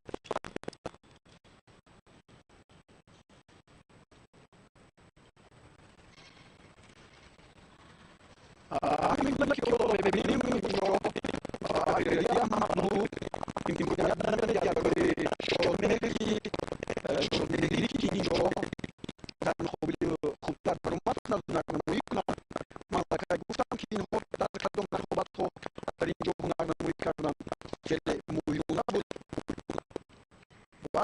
Ҳамин гуна ки ҳоло мебинем, инҷо Амиралӣ Аҳмадлу имконият намедиҳад барои Шодмеҳрӣ, ки инҷо дар муқобили хубтар баромад кунад, ҳунарнамоӣ кунад. Ман аллакай гуфтам, ки инҳо дар кадом рақобатҳо дар инҷо ҳунарнамоӣ карданд. Хеле моҳирона буд ва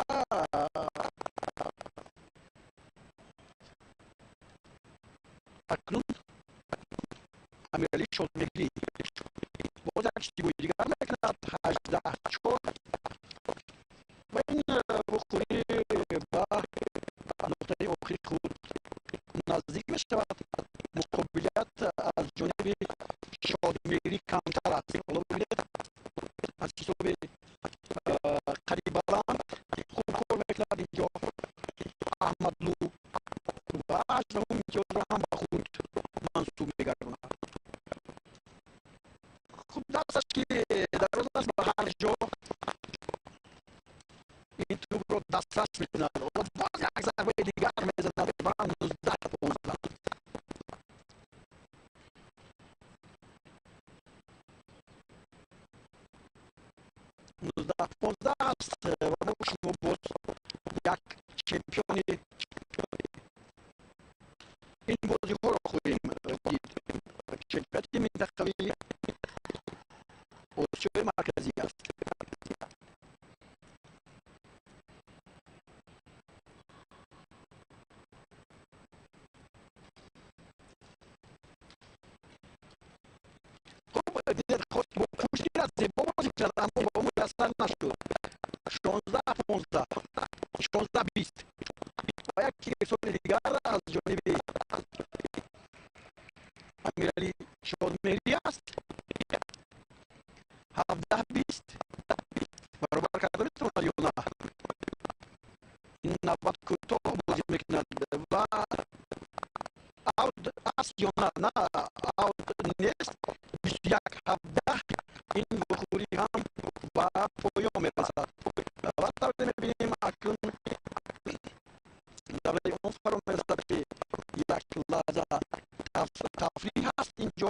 акнун Амиралӣ Шодмеҳрӣ боз як иштибоҳи дигар мекунад, 18-4, ва ин вохӯрӣ ба нуқтаи охири худ наздик мешавад. Муқобилият аз ҷониби Шодмеҳрӣ камтар аст. Ҳоло бибинед, аз ҳисоби қади баланд хуб кор мекунад инҷо Аҳмадлу ва 18-ум имтиёзро ҳам ба худ мансуб мегардонад. Хуб, дасташ ки дароз аст, ба ҳар ҷо ин тӯбро дастрас мекунад. Боз як зарбаи дигар мезанад ва 19-15. 19-15 аст ва мо шумо боз як чемпиони ин бозиҳоро хоҳем дид. Чемпионати минтақавии Осиёи Марказӣ аст. Хуб, дидед, хост бо пушт гирад, зебо бозӣ кард, аммо ба ӯ муяссар нашуд. 16-15, 16-20 ва як ирсоли дигар аз ҷониби Амиралӣ Шодмеҳрӣ аст. 17-20, баробар карда метавонад ё на? Ин навбат кӯтоҳ бозӣ мекунад ва аут аст ё на? На, аут нест. 21-17, ин вохӯрӣ ҳам ба поён мерасад ва тавре мебинем, акнун давраи он фаро мерасад, ки як лаҳза тафриҳ аст инҷо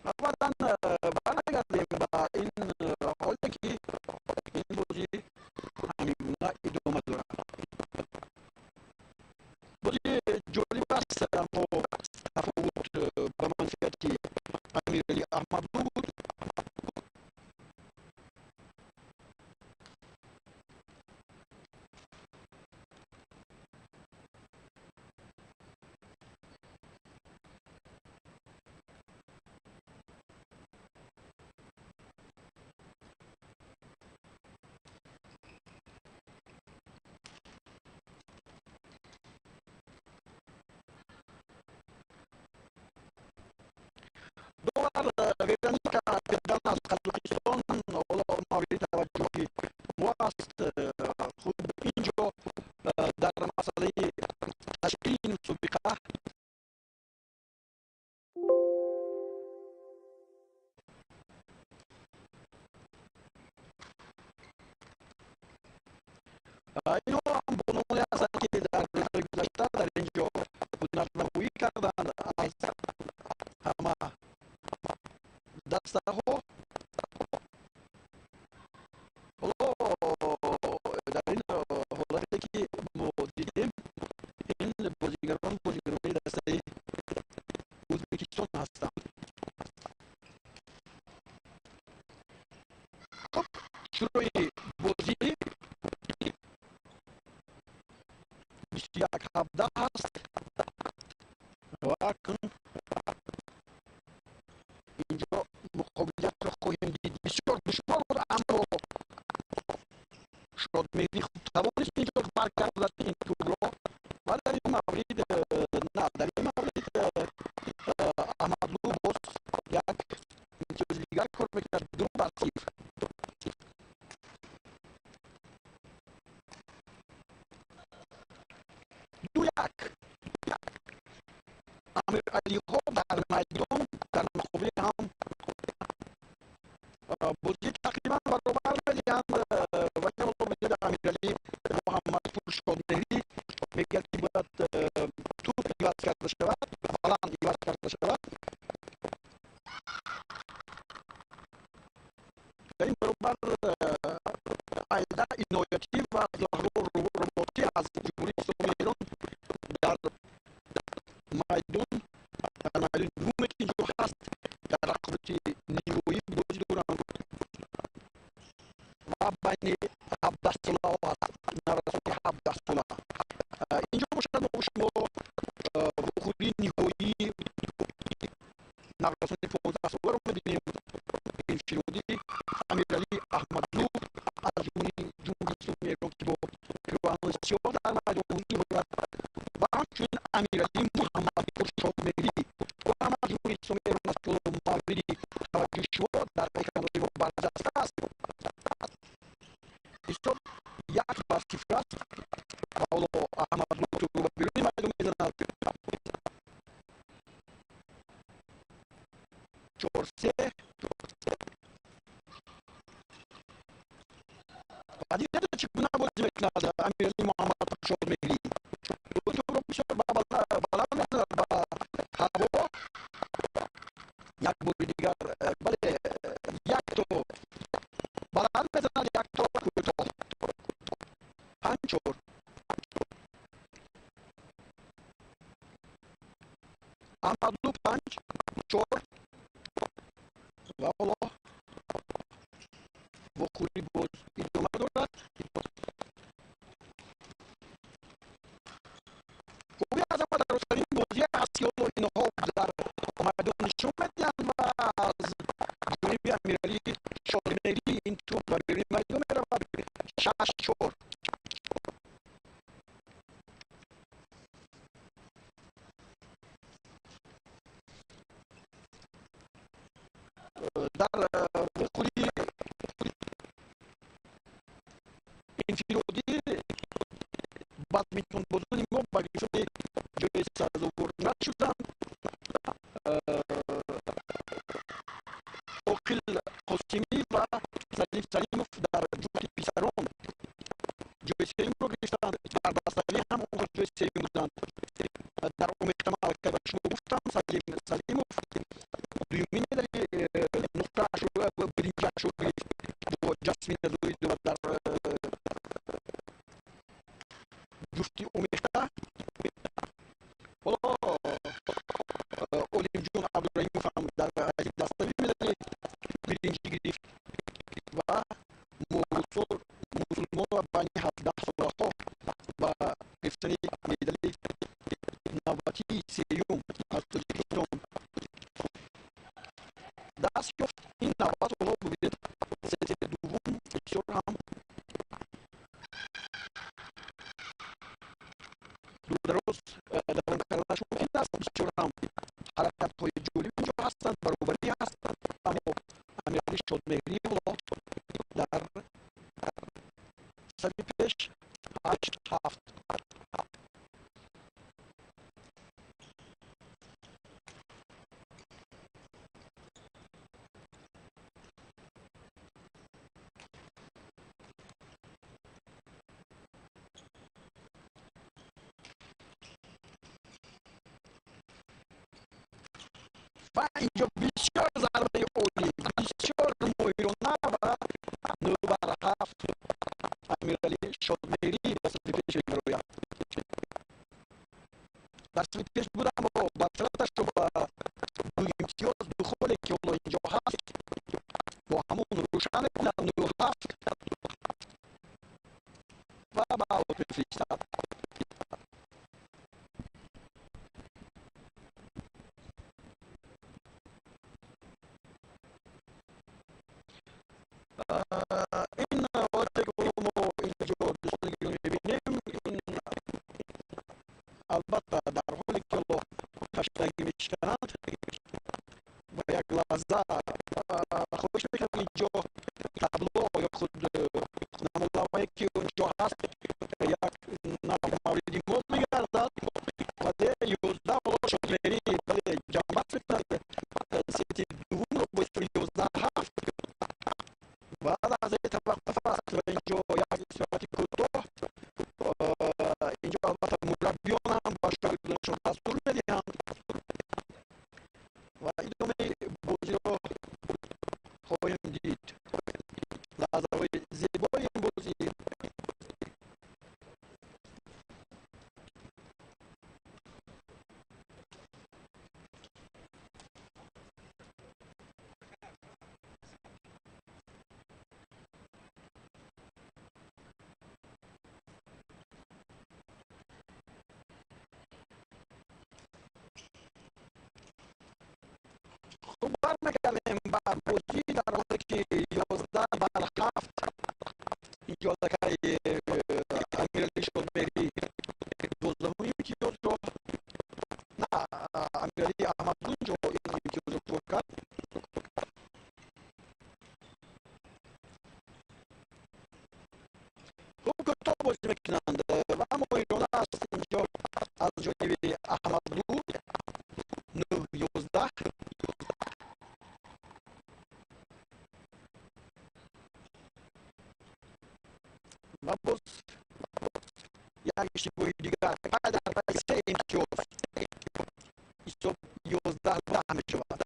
ва баъдан бармегардем ба ин ҳоле, ки ин бозӣ ҳамин гуна идома дорад. Бозӣ ҷолиб аст, аммо тафовут ба манфиати Амиралӣ Аҳмадлу буд. Довар Вероника Педан аз Қазоқистон ҳоло мавриди таваҷҷӯҳи мо аст. Худ инҷо дар масъалаи ташкили ин мусобиқа инҳо ҳам бонуоне ҳастанд, ки дар рӯзҳои гузашта дар ин ҷо ҳунарнамоӣ карданд аз ҳама дастаҳо. Ҳоло дар ин ҳолате, ки мо дидем, ин бозигарон бозигарони дастаи Ӯзбекистон ҳастанд. Хуб, шурӯи бозӣ 21-17 аст ва акнун инҷо муқобилиятро хоҳем дид. Бисёр душвор буд, аммо Шодмеҳрӣ хуб тавонист инҷо баргардад ин тӯбро ва дар ин маврид, на, дар ин маврид Аҳмадлу боз Амиралиҳо дар майдон дар муқобили ҳам бозӣ тақрибан баробар медиҳанд, вале ҳоло Амиралӣ Муҳаммадпур Шодмеҳрӣ мегӯяд, ки бояд туп иваз карда шавад, баланд иваз карда шавад. Дар ин баробар Айда Иноятӣ ва Заҳро Роботӣ аз Ҷумҳурии Исломии Эрон дар майдон, дар майдони дуввуме, ки инҷо ҳаст, дар рақобати ниҳоӣ бозӣ доранд ва байни 17-солаҳо ҳаст, наврасони 17-сола. Инҷо бошад, мо шумо вохӯрии ниҳоии наврасони 15-соларо мебинем. Инфиродӣ Амиралӣ Аҳмадлу аз Ҷумҳурии Исломии Эрон, ки бо пироҳанои сиёҳ дар майдон ҳузур дорад, ва ҳамчунин Амиралӣ Муҳаммадпур Шодмеҳрӣ, ӯ ҳам аз Ҷумҳурии Исломии Эрон аст, ки мавриди таваҷҷӯҳи шумо дар экранҳои мо барҷаста аст. Ҳисоб 1-0 аст ва ҳоло Аҳмадлу тӯбро ба беруни майдон мезанад. 4-3. Ва дидед, чӣ гуна бозӣ мекунад Амиралӣ Муҳаммадпур Шодмеҳрӣ. Тӯбро бисёр баланд мезанад ба ҳаво. Як бори дигар, бале, як то баланд мезанад, як то кӯтоҳ. 5-4. Аҳмадлу 5-4 ва ҳоло вохӯрӣ боз идома дорад. Хуби аз ҳама дарозтарин бозие аст, ки ҳоло инҳо дар майдон нишон медиҳанд ва аз ҷониби Амиралӣ Шодмеҳрӣ ин туп ба беруни майдон меравад. 6-4. Дар вохӯрии инфиродӣ бадминтонбозони мо ба гирифтани ҷои сазовор нашуданд. Оқил Қосимӣ ва Салим Салимов дар ҷуфти писарон ҷои сеюмро гирифтанд. Дар даставӣ ҳам онҳо ҷои сеюм буданд. Дар омехта ман аллакай ба шумо гуфтам, Салим Салимов дуюмин медали нуқраашро, биринҷаашро гирифт бо Ҷасмина Зоидова дар ҷуфти омехта. Ҳоло Олимҷон Абдураҳимов ҳам дар ҳайси даставӣ медали биринҷӣ гирифт ва Мурусор Мусулмонова байни 17-солаҳо ба гирифтани медали навбатии сеюм аз Тоҷикистон даст ёфт. Ин навбат ҳоло бибинед, сети дуввум бисёр ҳам дудароз давом карданаш мумкин аст. Бисёр ҳам ҳаракатҳои ҷолиб инҷо ҳастанд, баробарӣ ҳастанд, аммо Амиралӣ Шодмеҳрӣ ҳоло дар сафи пеш, 8-7. Ва инҷо бисёр зарбаи олӣ, бисёр моҳирона ва 9-7. Амиралӣ Шодмеҳрӣ ба сафи пеш мебарояд. Дар сафи пеш буд, аммо бартараташро ба ду имтиёз, ду холе, ки ҳоло инҷо ҳаст, бо ҳамон рӯшан мекунад. 9-7 ва ба аут мефиристад. Ин ҳолате, ки ҳоло мо инҷо, дӯстони гиромӣ, мебинем, ин албатта дар ҳоле ки ҳоло ташнагӣ мешикананд ва як лаҳза хоҳиш мекунам, инҷо табло ё худ намолавае, ки инҷо ҳаст, як мавриди мо мегардад, вале 11 ҳоло. Шодмеҳрӣ, бале, ҷамъбаст мекунад сети дуввумро бо ҳисоби 11-7 ва лаҳзаи таваққуф аст ва инҷо як истироҳати кӯтоҳ. Инҷо албатта мураббиён ҳам ба шогирдонашон дастур медиҳанд ва идомаи бозиро хоҳем дид. Лаҳзаҳои зебои ин бозӣ. Хуб, бармегардем ба бозӣ, дар ҳоле ки 11-7. Инҷо аллакай Амирали Шодмеҳрӣ 12-уми имтиёзро, на, Амирали Аҳмадлу инҷо ин имтиёзро кор кард. Хуб, кӯтоҳ бозӣ мекунанд ва моҳирона аст инҷо аз ҷониби Аҳмадлу. 9-11. Ва боз як иштибоҳи дигар, пай дар пай се имтиёз, ҳисоб 11-10 мешавад.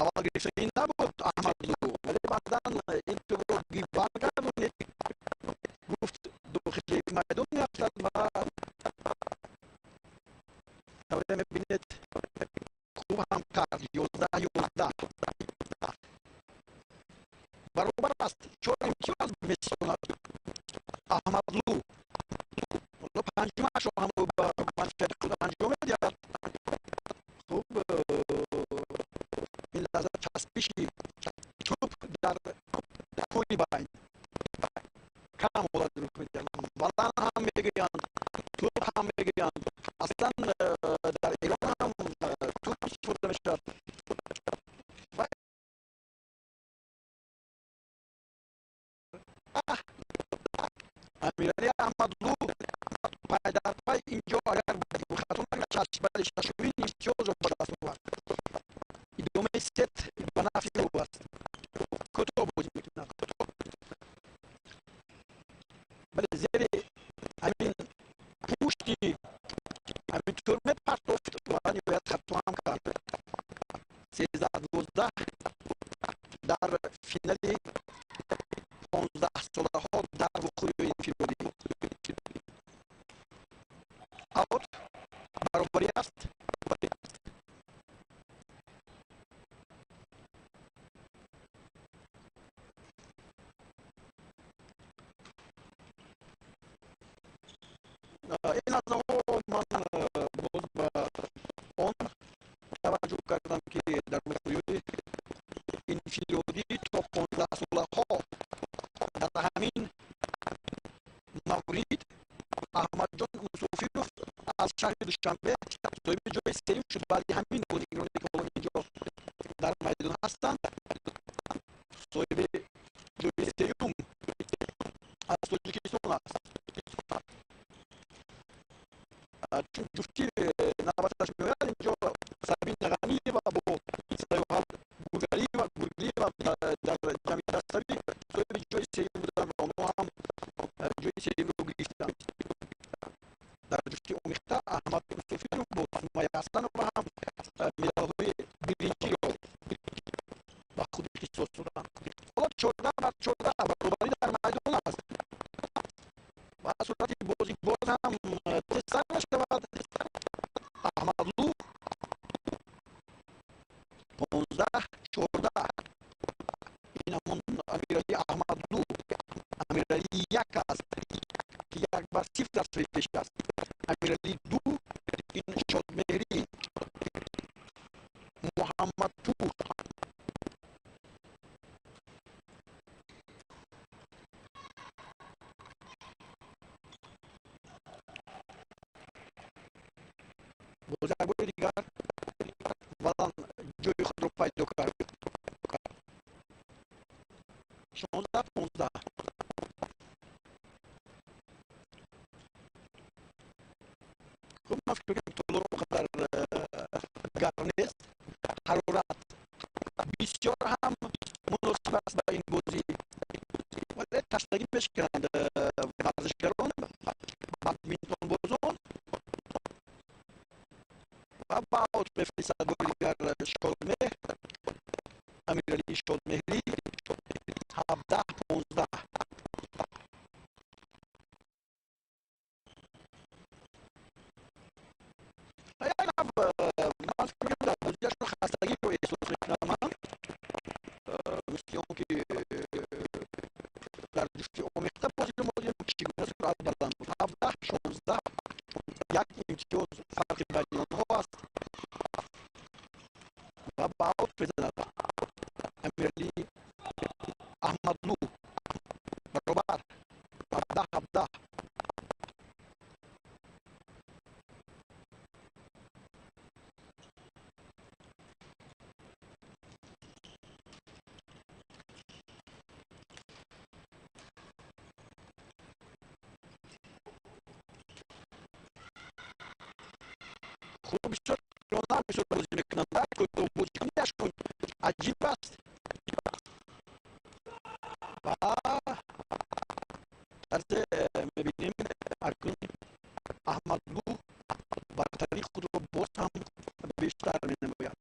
Аввал гирифтанӣ набуд Аҳмадлу, вале баъдан ин тӯбро баргардонид, гуфт дохили майдон меафтад ва тавре мебинед, хуб ҳам кард. 11-11, баробар аст. Чор имтиёз меситонад Аҳмадлу, ҳоло панҷумашро ҳам ба манфиати худ анҷом медиҳад. Хуб, ин лаҳза часпиши тӯб дар кӯли байн кам ҳолат рух медиҳад. Баланд ҳам мегӯянд, тӯб ҳам мегӯянд, аслан дар Эрон ҳам тӯб истифода мешавад. Ва Амирали Аҳмадлу пай дар пай инҷо, агар хато накунад, чашм, бале, шашумин имтиёзро ба даст овард. Идомаи сет ба нафъи ӯ аст. Кӯтоҳ бозӣ мекунад, бале, зери ҳамин пушти ҳамин тур мепартофт ва ниҳоят хато ҳам кард. 13-12 дар финали 15-солаҳо дар вуқӯи инфиродӣ. Аут, баробарӣ аст. Ин лаҳзаҳо ман боз ба он таваҷҷӯҳ кардам, ки дар вуқӯи инфиродӣ то 15-солаҳо дар ҳамин маврид Аҳмадҷон Мусофиров аз шаҳри Душанбе соҳиби ҷои сеюм шуд. Баъди ҳамин бозигароне, ки ҳоло инҷо дар майдон ҳастанд, соҳиби ҷои сеюм аз Тоҷикистон аст, чун ҷуфти навбаташ меояд. Инҷо Сабина Ғаниева бо Саёҳат Гургалиева дар ҷамъи даставӣ соҳиби ҷои сеюм буданд ва онҳо ҳам ҷои сеюмро гирифтанд. Дар ҷуфти омехта Аҳмад Мусофиров бо Сумайя Ҳасанова ҳам медалҳои биринҷиро ба худ ихтисос доданд. Ҳоло 14-14, баробарӣ дар майдон аст ва суръати бозӣ боз ҳам тезтар мешавад. Аҳмадлу, 15-14. Ин ҳамон Амирали Аҳмадлу, Амирали як аст, ки 1-0 дар пеш аст. Амирали ду ин Шодмеҳрӣ Муҳаммадпур. Боз як бори дигар Валан ҷои худро пайдо кард. 16-15. Хуб, ман фикр мекунам, толор он қадар гарм нест, ҳарорат бисёр ҳам муносиб аст ба ин бозӣ, вале ташнагӣ мешикананд варзишгарон, бадминтонбозон. Ва ба аут мефиристад бори дигар Шодмеҳр, Амиралӣ Шодмеҳрӣ. 17-15. Як нав, ман фикр мекунам, дар бозиашон хастагиро эҳсос мекунам ман, мисли он ки дар ҷуфти омехта бозиро мо дидем, чӣ гуна суръат баланд буд. 17-16, як имтиёз фарқи байни онҳо аст. Ва ба аут мезанад Амиралӣ Аҳмадлу. Баробар, 17-17. Хуб, бисёр бисёр бозӣ мекунанд, бозикунияшон аҷиб аст. Ва тарзе мебинем, акнун Аҳмадлу бартарии худро боз ҳам бештар менамояд.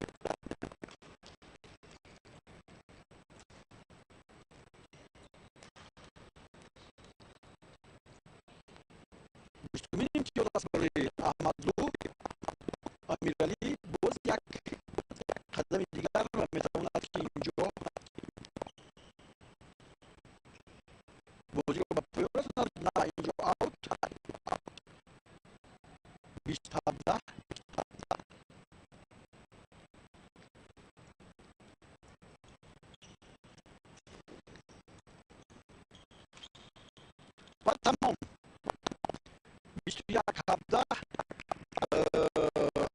20-умин имтиёз аст барои Аҳмадлу. Амиралӣ боз як қадами дигар ва метавонад, ки инҷо бозиро ба поён расонад. На, инҷо аут. 20-17. Ва тамом, 21-17.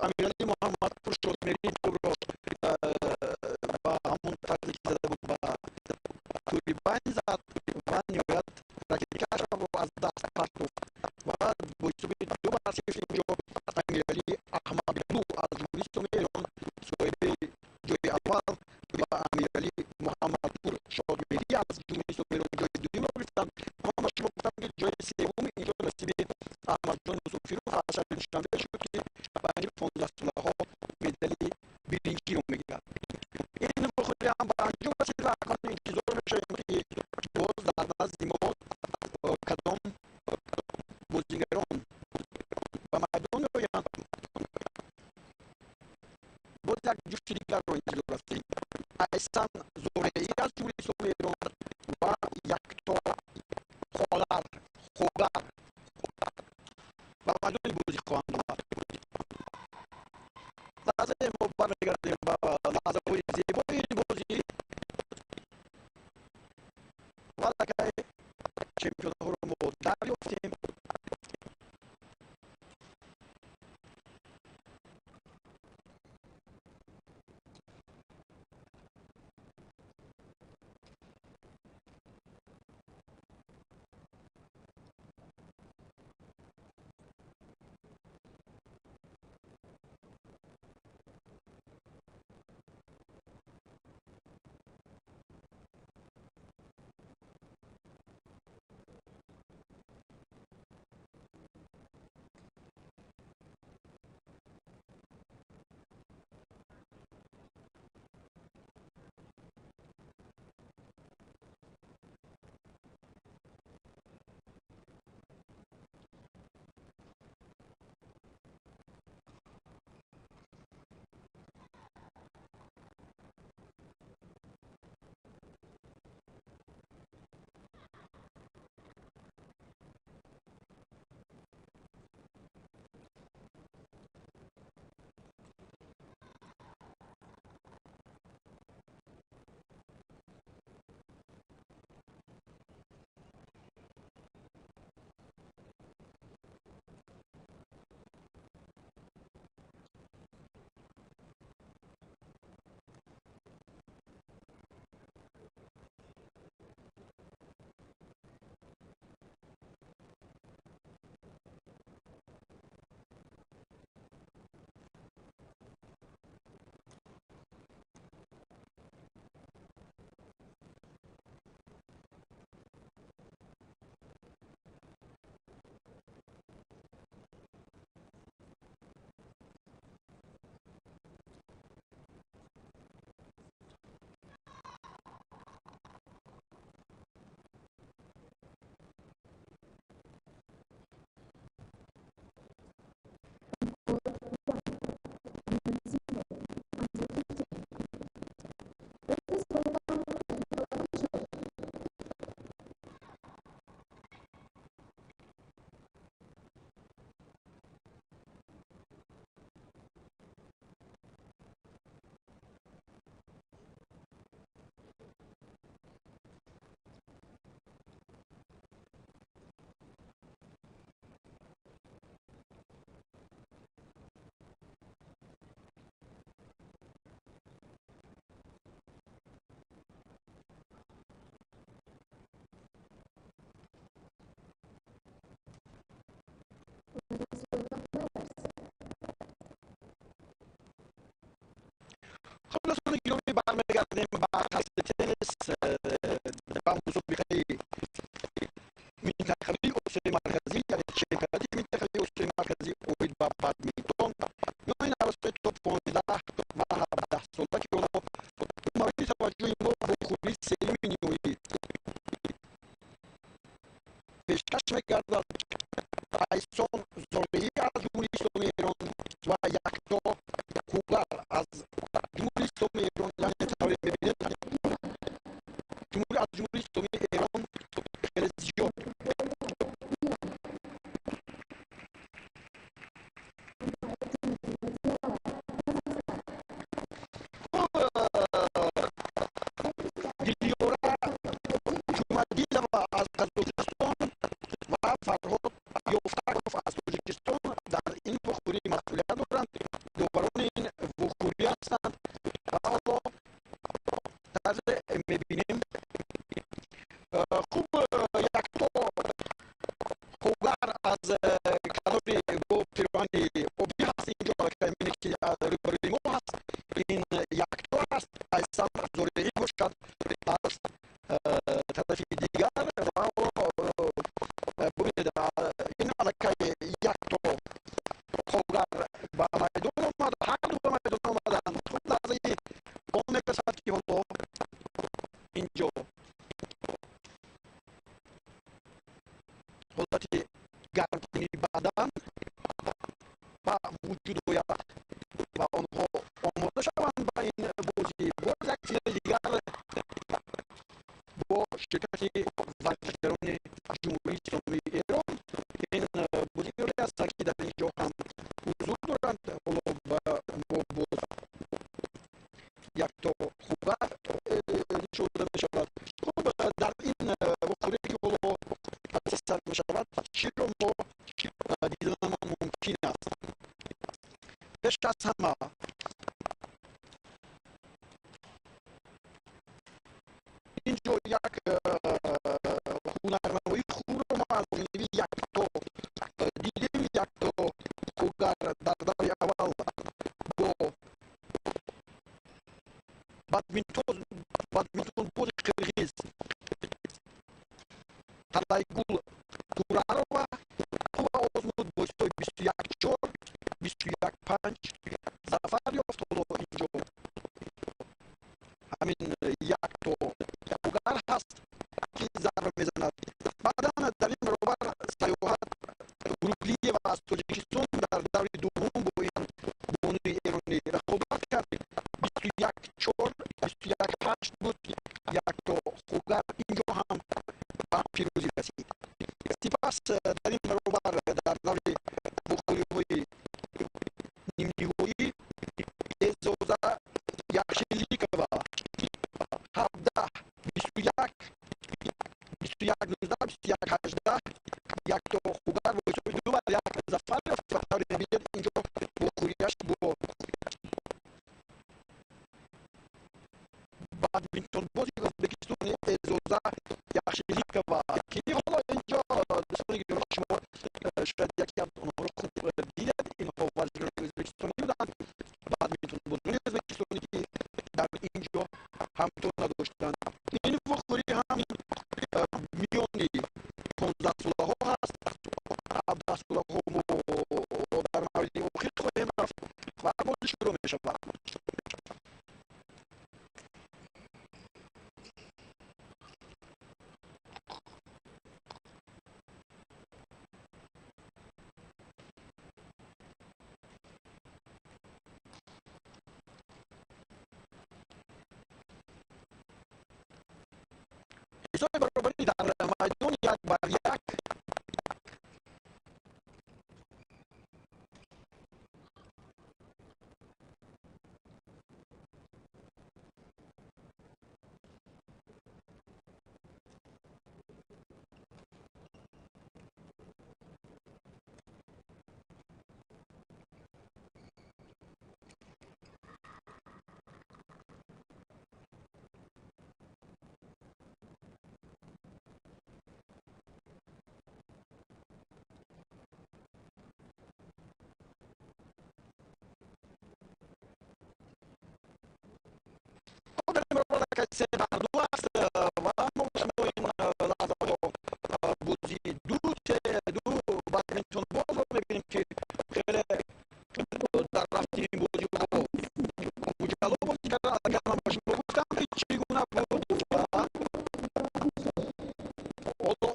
Амиралӣ Муҳаммадпур Шодмеҳрӣ тӯбро ба ҳамон тарзе, ки зада буд, ба тӯри байн зад ва ниҳоят ракеткаашро аз даст партофт ва бо ҳисоби 2-0 инҷо Амиралӣ Аҳмадлу аз Ҷумҳурии Исломии Эрон соҳиби ҷои аввал ва Амиралӣ Муҳаммадпур Шодмеҳрӣ аз Ҷумҳурии Исломии Эрон ҷои дуюмро гирифтанд. Ва ман ба шумо гуфтам, ки ҷои севум инҷо насиби Аҳмадҷон Мусофиров аз шаҳри Душанбе шуд, ки ба анҷоми 15-солаҳо медали биринҷиро мегирад. Ин вохӯрӣ ҳам ба анҷом расид ва акнун интизор мешавем, ки боз дар назди мо кадом бозигарон ба майдон меоянд. Боз як ҷуфти дигарро интизор ҳастем: Айсан Зореӣ аз Ҷумҳурии Исломии Эрон ва Якто Холар Хогар ба майдони бозӣ хоҳанд омад. Лаҳзае мо бармегардем ба лаҳзаҳои зебои бозӣ ва аллакай чемпионҳоро мо дарёфтем. Бармегардем ба қасди теннис, ба мусобиқаи минтақавии Осиёи Марказӣ, яъне чемпионати минтақавии Осиёи Марказӣ оид ба бадминтон миёни наврасони то 15 ва 17 сола, ки онҳо мавриди таваҷҷӯҳи мо вохӯрии сеюми ниҳоӣ пешкаш мегардад. Айсон Зореӣ аз Ҷумҳурии Исломии Эрон ва Якто Хугар аз Ҷумҳурии Исломии Эрон, яъне тавре мебинед, аз Ҷумҳурии Исломии Эрон хеле зиёд Дилёра Ҷумадилова аз Қазоқистон ва Фарҳод Ёфтаков аз Тоҷикистон дар ин вохӯрӣ масъулият доранд, доварони ин вохӯрӣ ҳастанд. Ва ҳоло тарзе мебинем, хуб, Якто Хугар аз канори бо пироҳани обӣ ҳаст. Инҷо мебинед, ки рӯбарӯи мо ҳаст, ин Якто аст. Айсан Зореӣ бошад аз тарафи дигар. Ва ҳоло бубинед, ин аллакай Якто Хугар ба майдон омад, ҳарду ба майдон омаданд. Хуб, лаҳзаи он мерасад, ки ҳоло инҷо ҳолати гармкунии бадан ба вуҷуд ояд ва онҳо омода шаванд ба ин бозӣ. Боз як финали дигар бо ширкати варзишгарони Ҷумҳурии Исломии Эрон. Ин бозигароне ҳастанд, ки дар ин ҷо ҳам ҳузур доранд. Ҳоло ба мо боз Якто Хугар нишон дода мешавад. Хуб, дар ин вохӯрие, ки ҳоло сар мешавад, чиро мо диданамон мумкин аст? Пеш аз ҳама инҷо як ҳунарнамоии хубро мо аз ҷониби Якто дидем. Якто Хугар дар даври аввал бо бадминтонбози қирғиз Талайгул Турарова ва озмуд бо ҳисоби 21-4, 21-5 зафар ёфт. Ҳоло инҷо ҳамин Якто Хугар ҳаст, ки зарба мезанад. Баъдан дар ин баробар Саёҳат Гуруглиева аз Тоҷикистон дар даври дуввум бо ин бонуи эронӣ рақобат кард. 21-4, 21-8 буд. Якто Хугар инҷо ҳам ба пирӯзӣ расид. Сипас дар ин баробар дар даври вохӯриҳои нимниҳоӣ Эзоза Яхшиликова 17-21, 21-19, 21-18 Якто Хугар бо ҳисоби 2-1 зафар ёфт. Ва тавре мебинед, инҷо вохӯрияш бо бадминтонбози Ӯзбекистони Эзоза Яхшиликова, ки ҳоло инҷо, дӯстони гиромӣ, шумо шояд яке аз онҳоро хуб дидед. Инҳо варзишгарони ӯзбекистонӣ буданд, бадминтонбозони ӯзбекистонӣ, ки дар ин ҷо ҳамто надоштанд. Ин вохӯрӣ ҳам миёни 15-солаҳо ҳаст. 17-солаҳо мо дар мавриди охир хоҳем рафт ва бозӣ шурӯъ мешавад. Ҳисоби баробарӣ дар майдон 1-1. 3 бар 2 аст ва мо шумо ин лаҳзаҳо бозии 2-3 2 бадминтонбозро мебинем, ки хеле дар рафти ин бозиҳо муҷалло бозӣ кардан. Агар ман ба шумо гуфтам, ки чӣ гуна буд ва ҳоло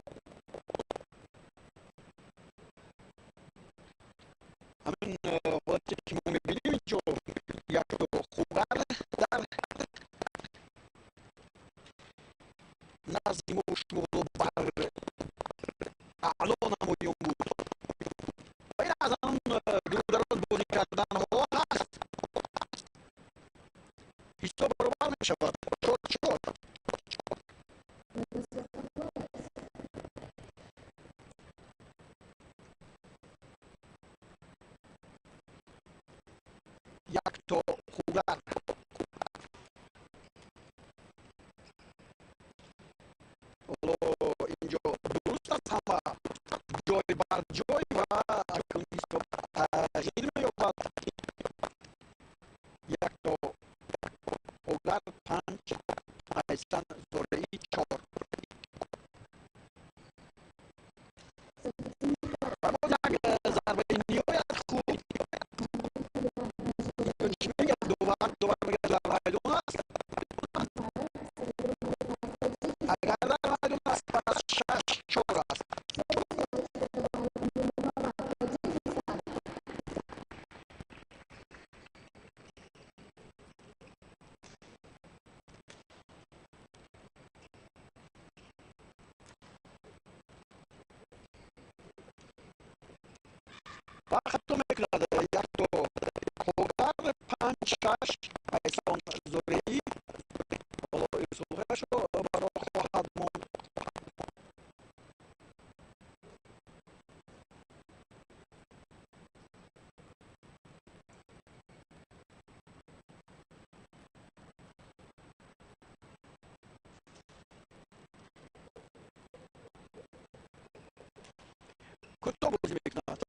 ҳамин ҳолате, ки мо мебинем, инҷо якто Хугар дар назди мо шумо бар аъло намоён буд ва ин аз ҳамон дурудароз бозӣ карданҳо ҳаст. Ҳисоб баробар мешавад, 4-4. Якто Хугар ҳоло инҷо дуруст аст, ҳама ҷой бар ҷой ва акнун ҳисоб тағйир меёбад. Якто Хугар 5, Айсан Зореӣ 4 ва боз як зарбаи ниҳоят хуб. Чӣ мегӯяд довар? Довар мегӯяд, дар майдон аст. Агар дар майдон аст, пас 6-4 аст. Ва хато мекунад Якто Хугар, 5-6. Айсон Зореӣ ҳоло ирсолҳояшро ба роҳ хоҳад монд. Кӯтоҳ бозӣ мекунад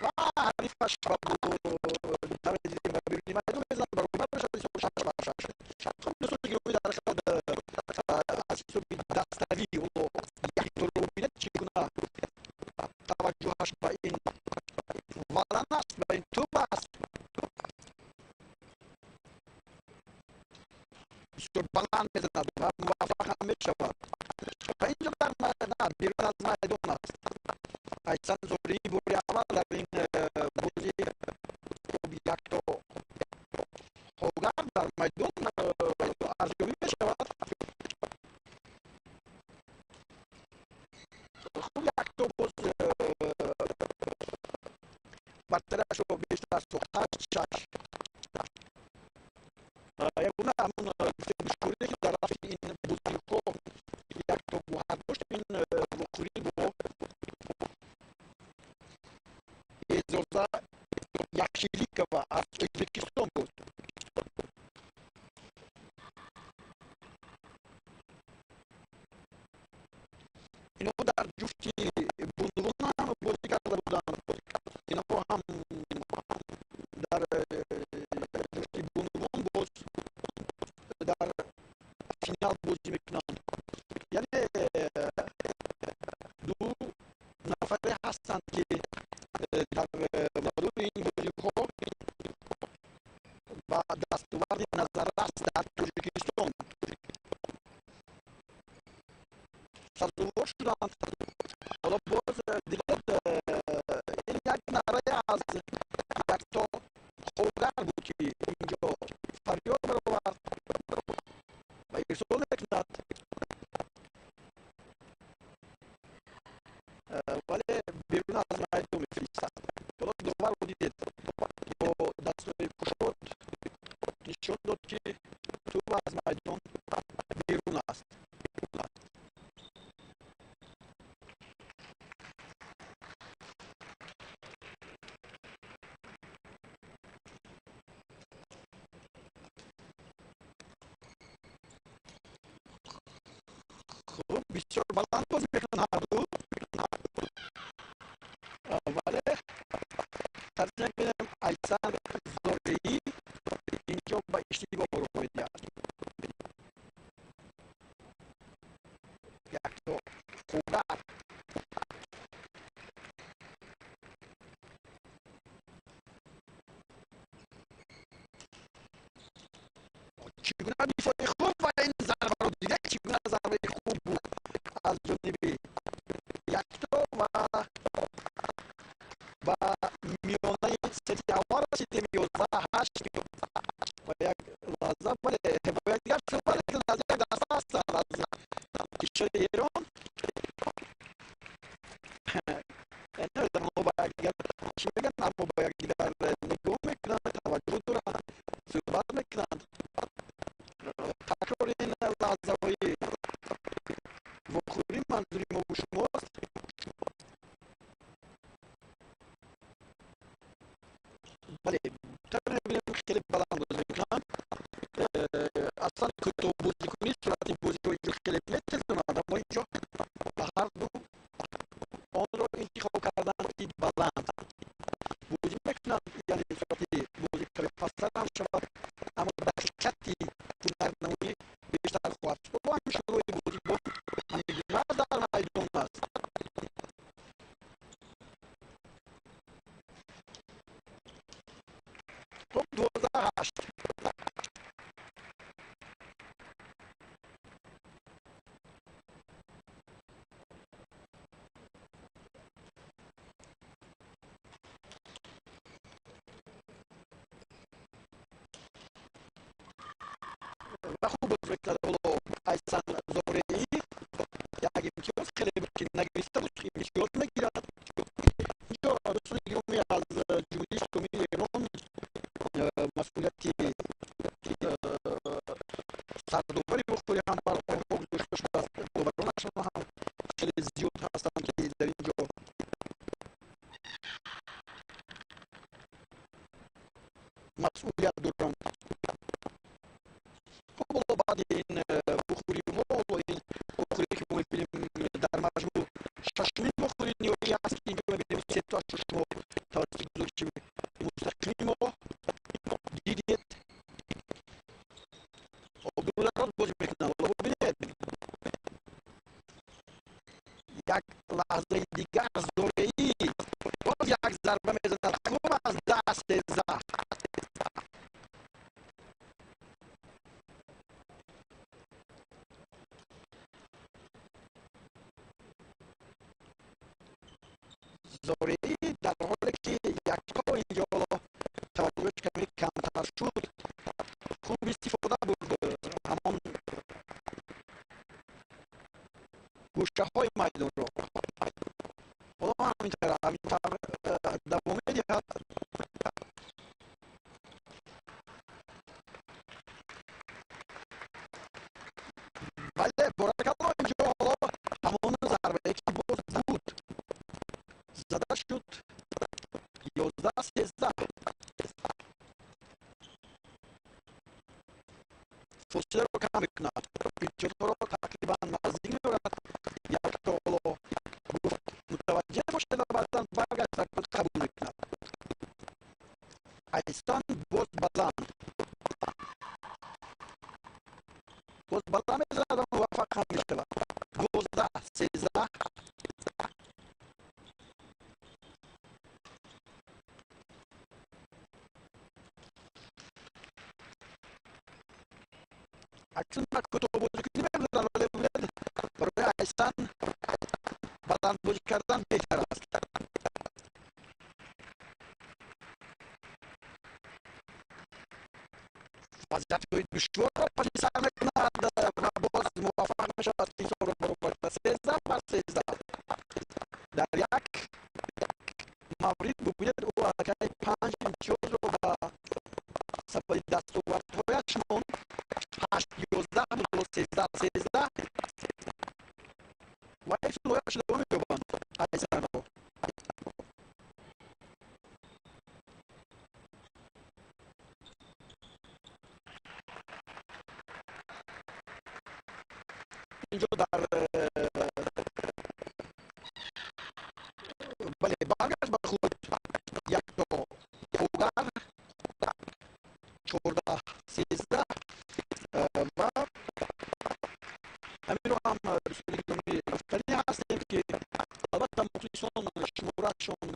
ва ҳарифаш тавре дидем, ба беруни майдон мезанад, баробар мешавад ҳисоб, 6 бар 6. Хуб, дӯстони гиромӣ, дар ҳақиқат аз ҳисоби даставӣ ҳоло Якторо бубинед, чӣ гуна таваҷҷӯҳаш ба ин валан аст, ба ин тӯб аст. Бисёр баланд мезанад ва муваффақ ҳам мешавад ва инҷо дар на, берун аз майдон аст. Айсан Зореӣ бори аввал дар ин бозӣ Якто Хугар дар майдон арзёбӣ мешавад. Хуб, Якто боз бартариашро бештар сохт, 8-6. Ягона ҳамон душворие, ки дар рафти ин бозиҳо Якто гӯҳар дошт, ин вохӯрӣ бо Эзоза Яхшиликова аз Ӯзбекистон буд. Инҳо дар ҷуфти бонувон ҳам бозӣ карда буданд. Инҳо ҳам дар ҷуфти бонувон боз дар финал бозӣ мекунанд. Яъне ду нафаре ҳастанд, ки дар мадори ин бозиҳо ба дастоварди назаррас дар Тоҷикистон сазовор шуданд. Ҳоло боз дидед, ин як нарае аз Якто Хугар буд, ки инҷо фарёд баровард ва ирсол мекунад, вале берун аз майдон мефиристад. Ҳоло доварро дидед, бо дастҳои кушод нишон дод, ки тӯб аз майдон берун аст. Хуб, бисёр баланд бозӣ мекунанд ҳарду, вале тарҷиҳ мекунем, Айсан Зореӣ инҷо ба иштибоҳ роҳ. Чӣ гуна дифои хуб ва ин зарбаро дида, чӣ гуна зарбаи хуб буд аз ҷониби Якто ва ба миёнаи сети аввал расидем, 11-8. Ва як лаҳза, бале, бо якдигар суҳбат мекунанд, аз як даста ҳастанд, аз кишвари Эрон. Намедонам, онҳо ба якдигар чӣ мегӯянд, аммо ба якдигар нигоҳ мекунанд, таваҷҷӯҳ доранд, суҳбат мекунанд. Такрори ин лаҳзаҳои вохӯрӣ манзури мову шумост. Бале, тавре мебинем, хеле баланд бозӣ мекунанд. Аслан кӯтоҳ бозикунӣ суръати бозиро инҷо хеле метезонад, аммо инҷо ба ҳар ду онро интихоб карданд, ки баланд бозӣ мекунанд, яъне суръати бозӣ каме пасттар ҳам шавад, аммо дақиқати ҳунарнамоӣ бештар хоҳад шуд. Ҳоло ҳам шурӯи бозӣ бо ҳамин гуна дар майдон аст. Хуб, 12-8. Ва хуб бозӣ мекунад ҳоло Айсан Зореӣ. Як имтиёз хеле буд, ки нагирифта буд, имтиёз мегирад. Инҷо, дӯстони гиромӣ, аз Ҷумҳурии Исломии Эрон масъулияти сардовари вохӯрӣ ҳам бар онҳо гузошта шудааст. Доваронашон ҳам хеле зиёд ҳастанд, ки дар ин ҷо масъулият доранд. Хуб, ҳоло баъди ин вохӯриҳо, ҳоло ин вохӯрие, ки мо мебинем, дар маҷмӯъ шашумин вохӯрии ниҳоӣ аст, ки инҷо мебинем, сетоашро шумо тавассути гузориши мустақими мо дидед. Обдурдароз бозӣ мекунанд. Ҳоло бибинед, як лаҳзаи дигар Зореӣ боз як зарба мезанад, хуб аз 10-13. Зореӣ дар ҳоле ки Якто инҷо ҳоло таваҷҷӯҳаш каме камтар шуд, хуб истифода бурд ҳамон гӯшаҳои майдонро. Ҳоло ҳамин тавр давом медиҳад. Бале, боракалло, инҷо ҳоло ҳамон зарбае, ки боз буд, зада шуд. 11-13. Фосиларо кам мекунад, имтиёзҳоро тақрибан наздик меорад. Якто ҳоло гуфт, мутаваҷҷеҳ бошед, ва баъдан баргашт, қабул мекунад. Айсан боз баланд мезанад ва муваффақ ҳам мешавад. 12-13. Аксун кӯтоҳ бозикунӣ мегузаранд, вале бибинед, барои Айсан баланд бозӣ кардан беҳтар аст. Вазъиятҳои душворро паши сар мекунад ва боз муваффақ мешавад, ки ҳисобро баробар кунад, 13-13. Дар як маврид бубинед, ӯ аллакай панҷ имтиёзро ба сабаби дастовардҳояш монд. 8-11 буд, ҳоло 13-13 ва ҳифзу давом меёбанд Айсанро. Инҷо дар, бале, баргашт ба худ Якто Ҳугар, 14-13. Ва ҳаминро ҳам, дӯстони гиромӣ, гуфтанӣ ҳастем, ки албатта мухлисон шуморашон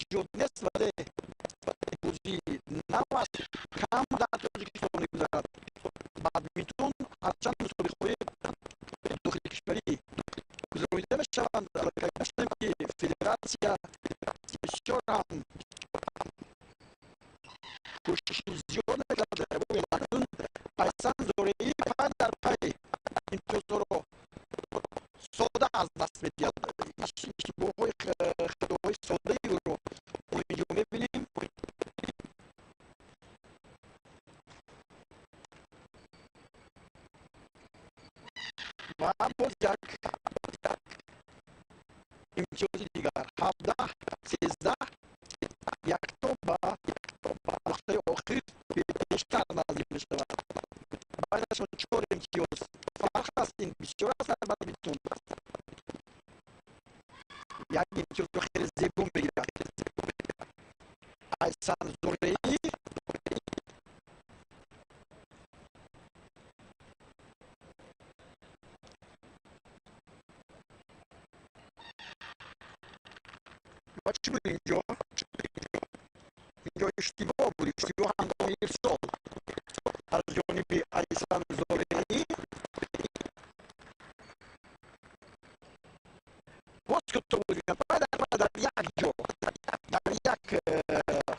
зиёд нест, вале бозии нав аст, кам дар Тоҷикистон мегузарад. Ман гуфтам, ки федератсия бисёр ҳам кӯшиши зиёд мекард. Акнун Айсан Зореӣ пай дар пай имтиёзҳоро сода аз даст медиҳад. Иштибоҳҳои, хатоҳои содаи ӯро мо инҷо мебинем. Ва боз як имтиёзи дигар, 17-13. Якто ба нуқтаи охир бештар наздик мешавад. Байнашон чор имтиёз фарқ аст. Ин бисёр аст дар бадминтон. Як имтиёзро хеле зебо мегирад Айсан Зореӣ. Ва чӣ буд инҷо? Инҷо иштибоҳ буд, иштибоҳ ҳангоми ирсол аз ҷониби Айсан Зореӣ. Боз кӯтоҳ бозӣ кард дар як ҷо, дар як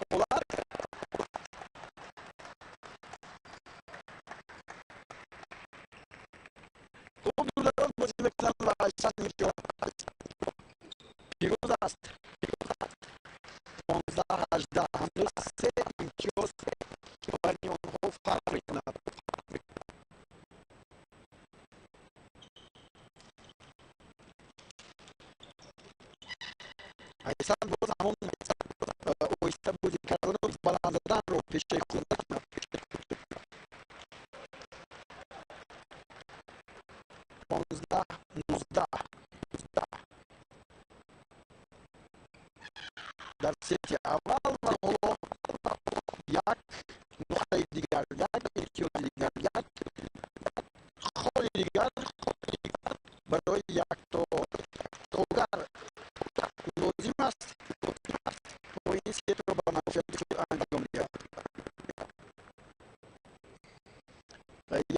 ҳолат. Хуб, дударон бозӣ мекунанд ва Айсан инҷо пирӯз аст. 15-18. Ҳанӯз се имтиёз байни онҳо фарқ мекунад. Айсан боз ҳамон оҳиста бозӣ кардану баланд заданро пешаи худ мекунад. 15-19 дар сети аввал. Ва ҳоло як нуқтаи дигар, як имтиёзи дигар, як холи дигар барои Якто Тогар лозим аст, то ин сетро ба манфиати худ анҷом диҳад.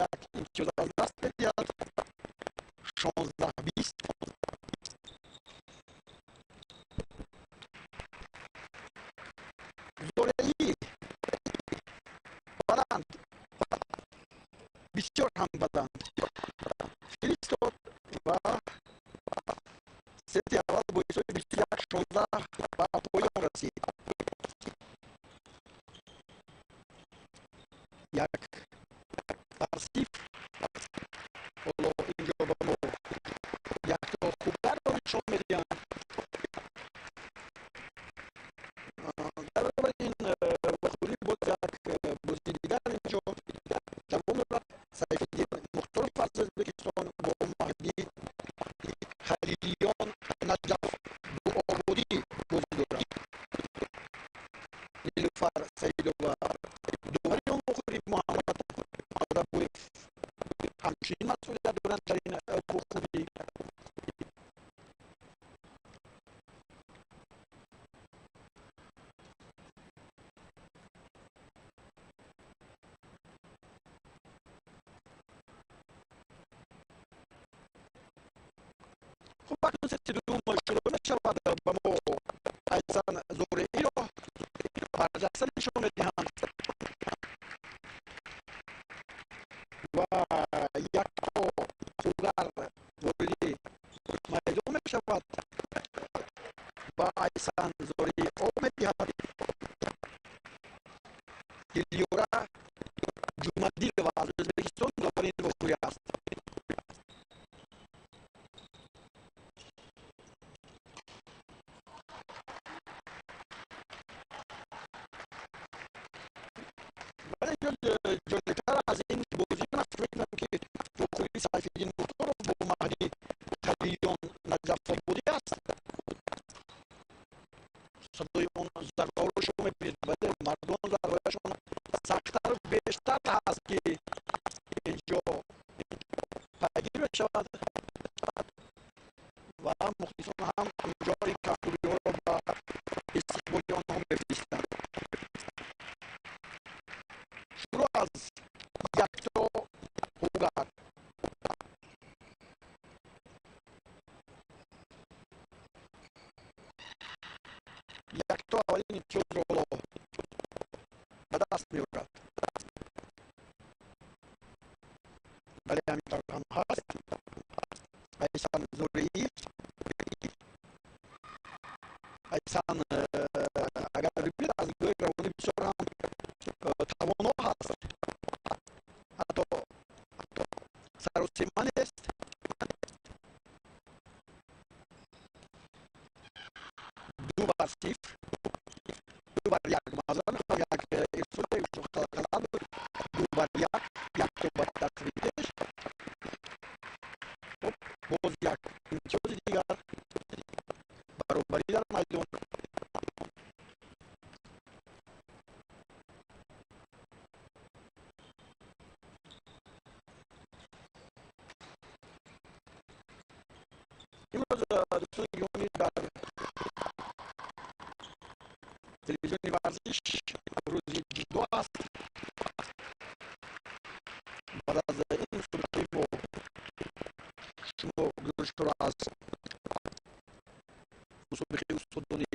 Як имтиёз аз даст медиҳад. 16-20. Зореӣ баланд, бисёр ҳам баланд фиристод ва сети аввал бо ҳисоби 21-16 ба поён расид. 1-0. Ҳоло инҷо ба мо Якто Хугарро нишон медиҳанд. Дар баробари ин вохӯрӣ боз як бозии дигар инҷо давом дорад. Сайфиддин Мухторов аз Ӯзбекистон бо Маҳдӣ Халилиён Наҷаф Дуободӣ бозӣ дорад. Нилуфар Саидова довари он вохӯрӣ, Муҳаммад Рабоев ҳамчунин масъулият доранд дар ин вохӯрӣ. Хуб, акнун сети дуюм шурӯъ мешавад. Ба мо Айсан Зореиро барҷаста нишон медиҳанд ва Якто Хугар вориди майдон мешавад ва Айсан Зореӣ об медиҳад. Дилёра Ҷумадилова аз Ӯзбекистон довари ин вохӯрӣ аст. Вале ҷолибтар аз ин бозӣ ман фикр мекунам, ки вохӯрии Сайфиддин Мухторов бо Маҳдӣ Халилиён Наҷафободӣ аст. Садои он зарбаҳоро шумо мебинед. Бале, мардон зарбаҳояшон сахттару бештар ҳаст, ки инҷо пайгир мешавад ва мухлисон ҳам ҷори кафкӯбиҳоро ба истиқболи онҳо мефиристанд. Шурӯъ аз Якто Ҳугар. Якто аввалин имтиёзро ҳоло ба даст меорад. Бале, ҳамин тавр ҳам ҳаст. Айсан Зореӣ, Айсан, агар бибинед, аз нигоҳи равонӣ бисёр ҳам тавоно ҳаст, ҳатто саросема нест. 2-0, 2-1, маъзарат мехоҳам, як ирсол ғалат буд. 2-1, Якто ба дастри пеш. Хуб, боз як имтиёзи дигар, баробарӣ дар майдон. Имрӯз, дӯстони гиромӣ, дар телевизиони Варзиш рӯзи ҷудо аст. Баъд аз ин мусобиқаи мо шумо гузоришҳоро аз мусобиқаи устодони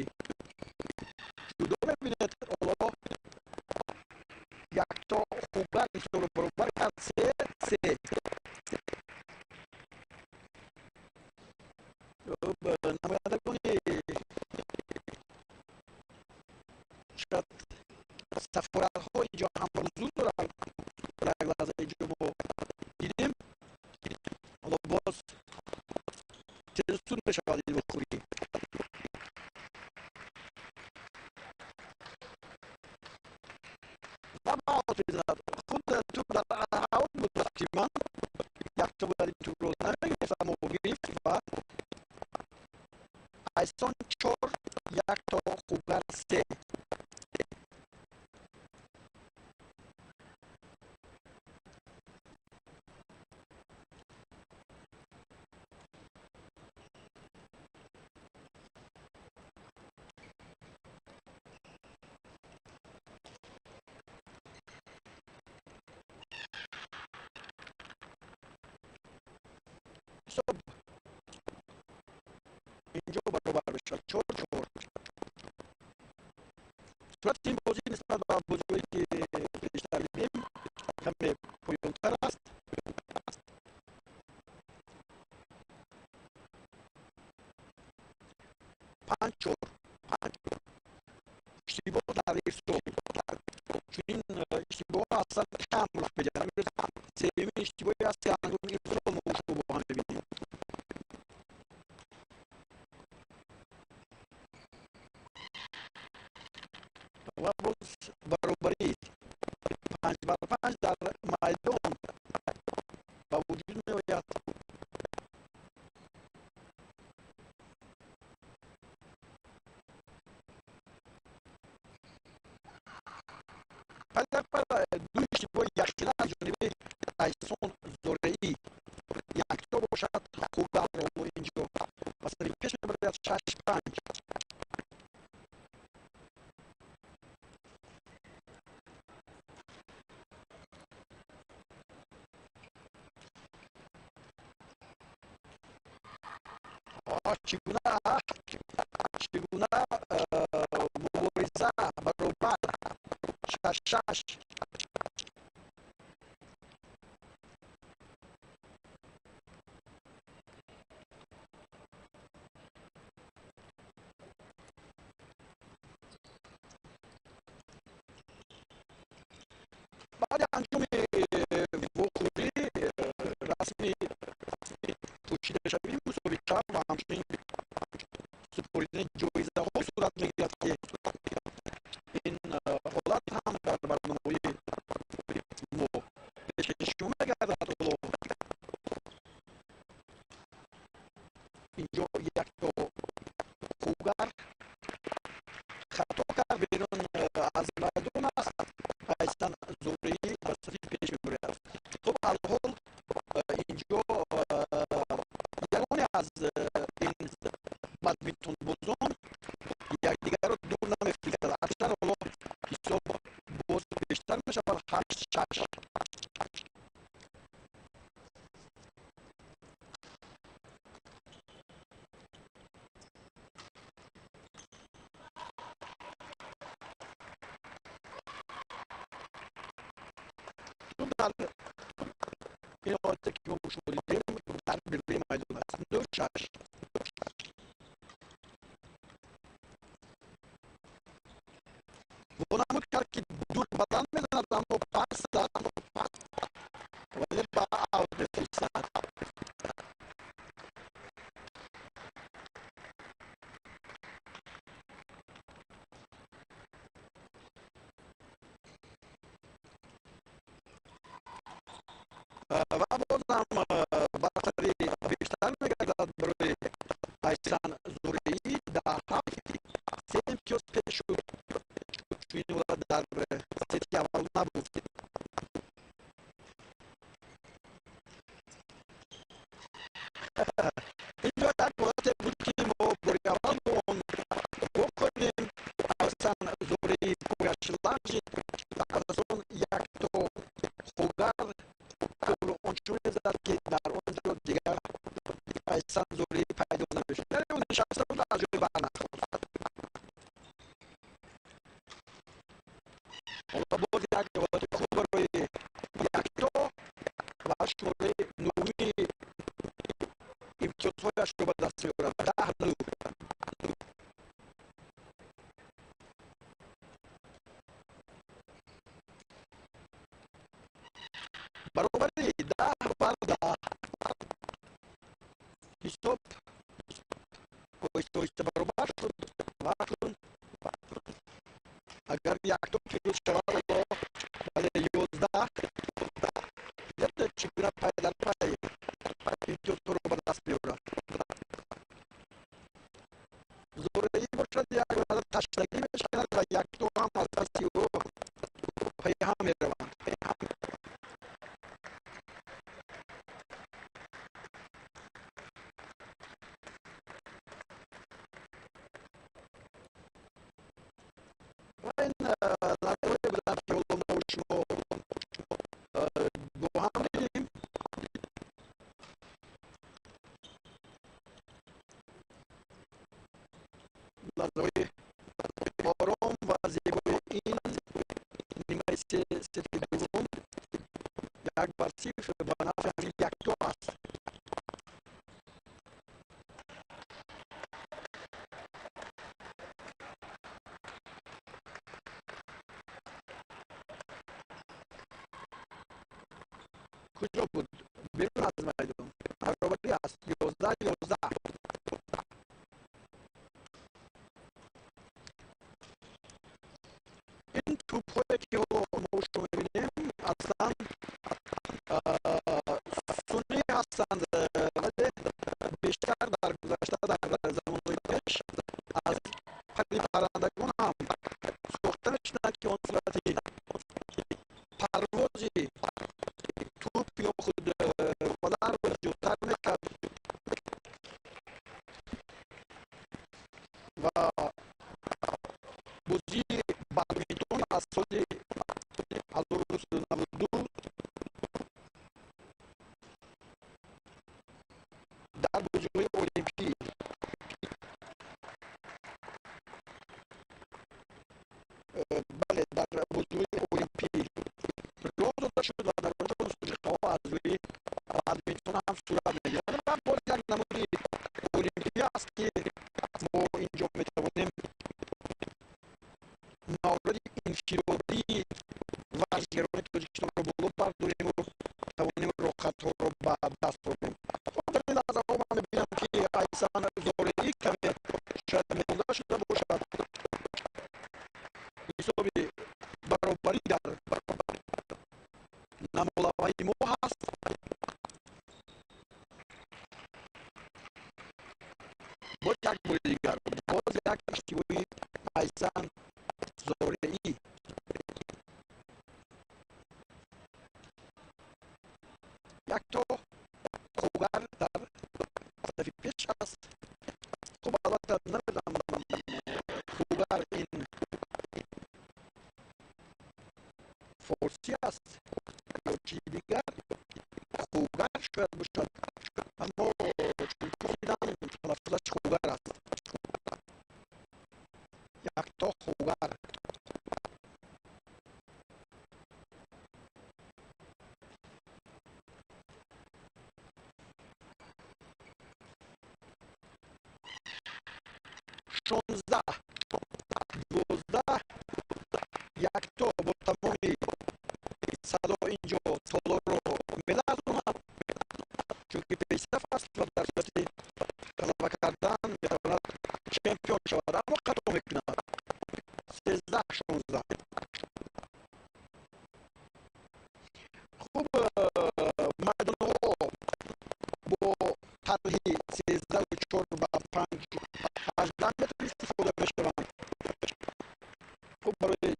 ҷудо мебинед. Ҳоло Якто Хугар ҳисобро баробар кард, 3-3. Намояндагони шояд сафоратҳо инҷо ҳам ҳузур доранд. Як лаҳза инҷо мо дидем. Ҳоло боз тезсур мешавад ин вохӯрӣ. Ва ба аут мезанад. Худ туп дар аут буд, ба фикри ман. Якто бояд ин тупро намегирифт, аммо гирифт ва Айсон 4, Якто Хугар 3. Ҳисоб инҷо баробар мешавад, 4-4. Сурати ин бозӣ нисбат ба бозиҳое, ки пештар дидем, каме поёнтар аст. 5-4. Иштибоҳ дар ирсол. Чунин иштибоҳ аслан кам рух медиҳад. Имрӯз сеюмин иштибоҳе аст, ки ҳангоми ирсол мо шумо бо ҳам мебинем. Ва боз баробарӣ 5-5 дар майдон ба вуҷуд меояд. Ду иштибоҳи якхела аз ҷониби Айсон Зореӣ. Якто бошад, Хугарро инҷо ба сари пеш мебарад, 6-5. Чӣ гуна мубориза, баробар, 6-6. Баъди анҷоми вохӯрӣ расми пӯшидашавии мусобиқа ва ҳамчунин супоридани ҷоизаҳо сурат мегирад, ки ин ҳолат ҳам дар барномаҳои мо пешкаши шумо мегардад. Ҳоло инҷо Якто Хугар хато кард, берун аз майдон аст. Айсан Зореӣ ба сафи пеш мебурад. Хуб, алҳол инҷо ягоне аз ин бадминтонбозон якдигарро дур намефиристад. Ҳарчанд ҳоло ҳисоб боз бештар мешавад, 8-6. Дар ин ҳолате ки мо шумо дидем, дар беруни майдон аст. 9-6. Вонамуд кард, ки дур баланд мезанад, аммо пас зад, вале ба аут мерасад. Ва бозам бартарӣ бештар мегардад барои Айсан Зореӣ. 10-7, се имтиёз пеш шуд. Чунин ҳолат дар сети аввал набуд. Инҷо як ҳолате буд, ки мо бори аввал бо он вохӯрдем. Айсан Зореӣ пояш лағжид, пас аз он Якто Хугар тӯбро ончунон мезад, ки дар он ҷо дигар Айсан Зореӣ пайдо намешуд. Яъне ӯ нишаста буд, аз ҷои барнахост. Ҳоло боз як ҳолати хуб барои Якто ва шумораи нуҳуми имтиёзҳояшро ба даст меорад. 10-9. Баробари 10-10. Ҳисоб оҳиста оҳиста баробар шуд ва акнун агар Якто пирӯз шавад, ҳоло бале, 11. Чӣ гуна пай дар пай имтиёзҳоро ба даст меорад. Зореӣ бошад, як лаҳза ташнагӣ мешавад ва Якто ҳам аз паси ӯ пайҳам мераванд. Ва ин лаҳзаҳое буданд, ки ҳоло мо шумо бо ҳам дидем. Лаҳзаҳои ором ва зебои ин нимаи сети дуввум. 1-0 ба нафъи Якто аст. Куҷо буд? Берун аз майдон. Баробарӣ аст, 11-11. Ин тӯбҳое, ки ҳоло мо шумо мебинем, аслан сунъӣ ҳастанд, вале бештар дар гузашта, дар замонҳои пеш, аз пари паррандагон ҳам сохта мешуданд, ки он сурати парвози тӯб ё худ валарро зиёдтар мекард. Ва бозии бадминтон аз соли 1992 дар бозиҳои олимпӣ бале, дар бозиҳои олимпӣ роҳ дода шуд ва дар онҷо мусобиқаҳо аз рӯи бадминтон ҳам сурат мегирад. Ва боз як намуди олимпӣ аст, ки мо инҷо метавонем мавриди инфиродии варзишгарони Тоҷикистонро боло бардорему тавонем роҳхатҳоро ба даст орем. Дар ин лаҳзаҳо ман мебинам, ки Айсан Зореӣ каме шояд монда шуда бошад. Ҳисоби баробарӣ дар намолаваи мо ҳаст. Боз як бори дигар, боз як иштибоҳи Айсан Зореӣ. Якто Хугар дар сафи пеш аст. Хуб, албатта, намедонам, Хугар ин форсӣ аст ё чизи дигар. Хугар шояд бошад, аммо чун дидам, талаффузаш Хугар аст. Якто Хугар. Якто бо тамоми садо инҷо толорро меларзонад, чунки пешсаф аст ва дар сурати ғалаба кардан метавонад чемпион шавад, аммо хато мекунад. 13-16. Хуб, майдонҳо бо тарҳи 13,4 ба 5,18 метр истифода мешаванд. Хуб, барои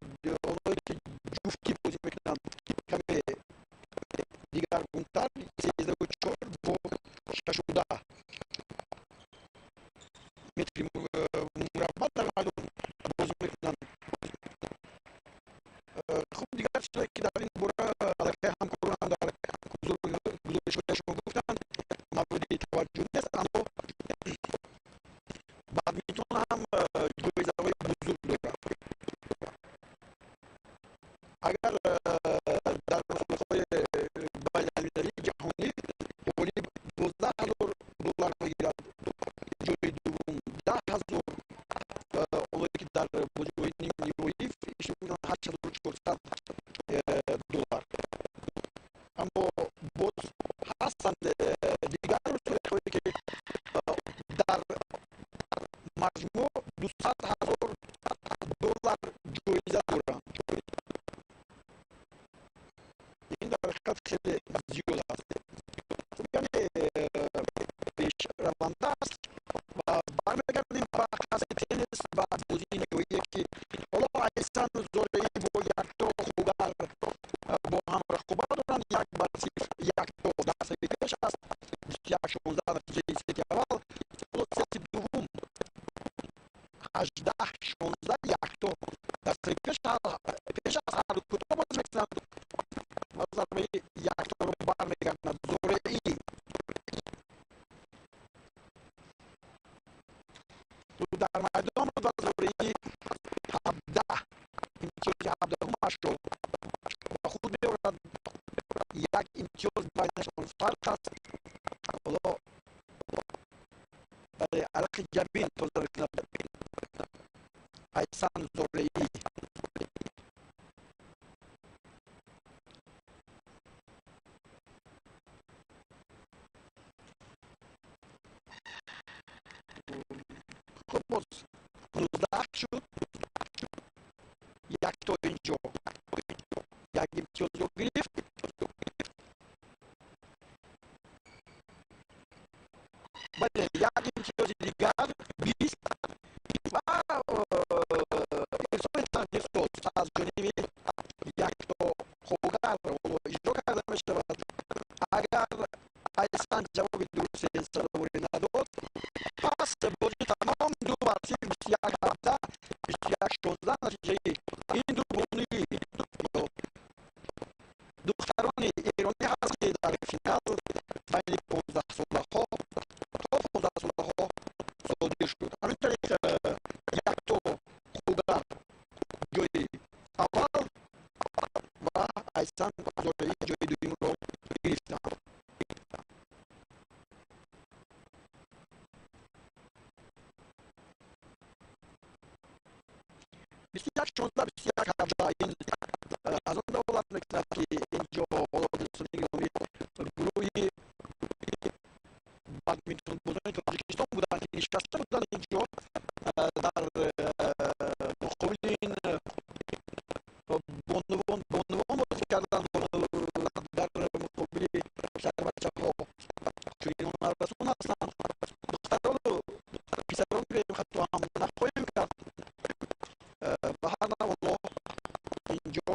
онҳое ки ҷуфтӣ бозӣ мекунанд, каме дигаргунтар, 13,4 бо 6,10 метри мураббаъ дар майдон бозӣ мекунанд. Хуб, дигар чизое ки дар ин бора аллакай ҳамкорон дар гузоришҳояшон гуфтанд, мавриди таваҷҷӯҳ нест, аммо бадминтон ҳам ҷоизаҳои бузург дорад. Агар дар мусобиқаҳои байналмилалии ҷаҳонӣ ғолиб 12 000 доллар мегирад, ҷои дуввум 10 000, онҳое ки дар бозиҳои нимниҳоӣ иштирок мекунанд, 8400 доллар. Аммо боз ҳастанд дигар мусобиқаҳое ки дар маҷмӯъ 200 000 доллар ҷоиза доранд. Ин дар ҳақиқат хеле зиёд аст. Яъне пешраванда аст ва бармегардем ба қасди теннис ва бозии ниҳоие, ки ҳоло Айсан Зореӣ бо Якто Хугар бо ҳам рақобат доранд. 1-0 Якто дар сафи пеш аст, 21-16 натиҷаи сети аввал. Ҳоло сети дуввум, 18-16, Якто дар сафи пеш аст. Ҳарду кӯтоҳ бозӣ мекунанд ва зарбаи Якторо бармегардонад Зореӣ. Дар майдон буд ва Зореӣ 17 имтиёзи ҳабдаҳумашро ба худ меорад. Як имтиёз байнашон фарқ аст. Ҳоло бале, арақи ҷабин тоза мекунад Айсан Зореӣ. Хуб, боз 19 шуд. Якто инҷо як имтиёзро гирифт. Бале, як имтиёзи дигар, 20, ва ирсоли тақдирсоз аз ҷониби Якто Хогар иҷро карда мешавад. Агар Айсан ҷавоби дурусти сазоворӣ надод, пас бозӣ тамом. 2-0, 21-17, 21-16 натиҷаи ин ду бонуи духтарони эронӣ ҳаст, ки дар финал байни 15-солаҳо то 15-солаҳо содир шуд. Ҳамин тариқ, Якто Хугар ҷои аввал ва Айсан Зореӣ ҷои дуюмро гирифтанд. 21-16, 21-17. Ин аз он далолат мекунад, ки инҷо ҳоло, дӯстони гиромӣ, гурӯҳи бадминтонбозони Тоҷикистон буданд, ки нишаста буданд инҷо дар муқобили ин бонувон. Бонувон бозӣ карданд дар муқобили писарбачаҳо, чун инҳо наврасон ҳастанд. Духтарону писарон гӯем, хато ҳам нахоҳем кард. Ба ҳар нав, ҳоло инҷо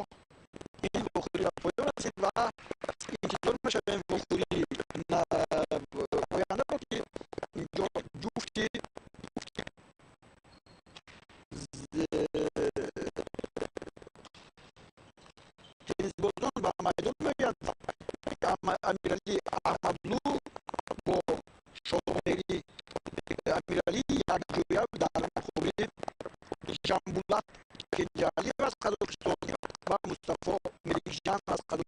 ин вохӯрӣ ба поён расид ва интизор мешавем вохӯрии ояндаро, ки инҷо ҷуфти теннисбозон ба майдон меояд: Амиралӣ Аҳмадлу бо Шоҳмери Амиралӣ якҷоя дар муқобили Жамбулат Кенҷалиев аз Қазоқистон ва Мустафо Меликҷан аз Қазоқистон.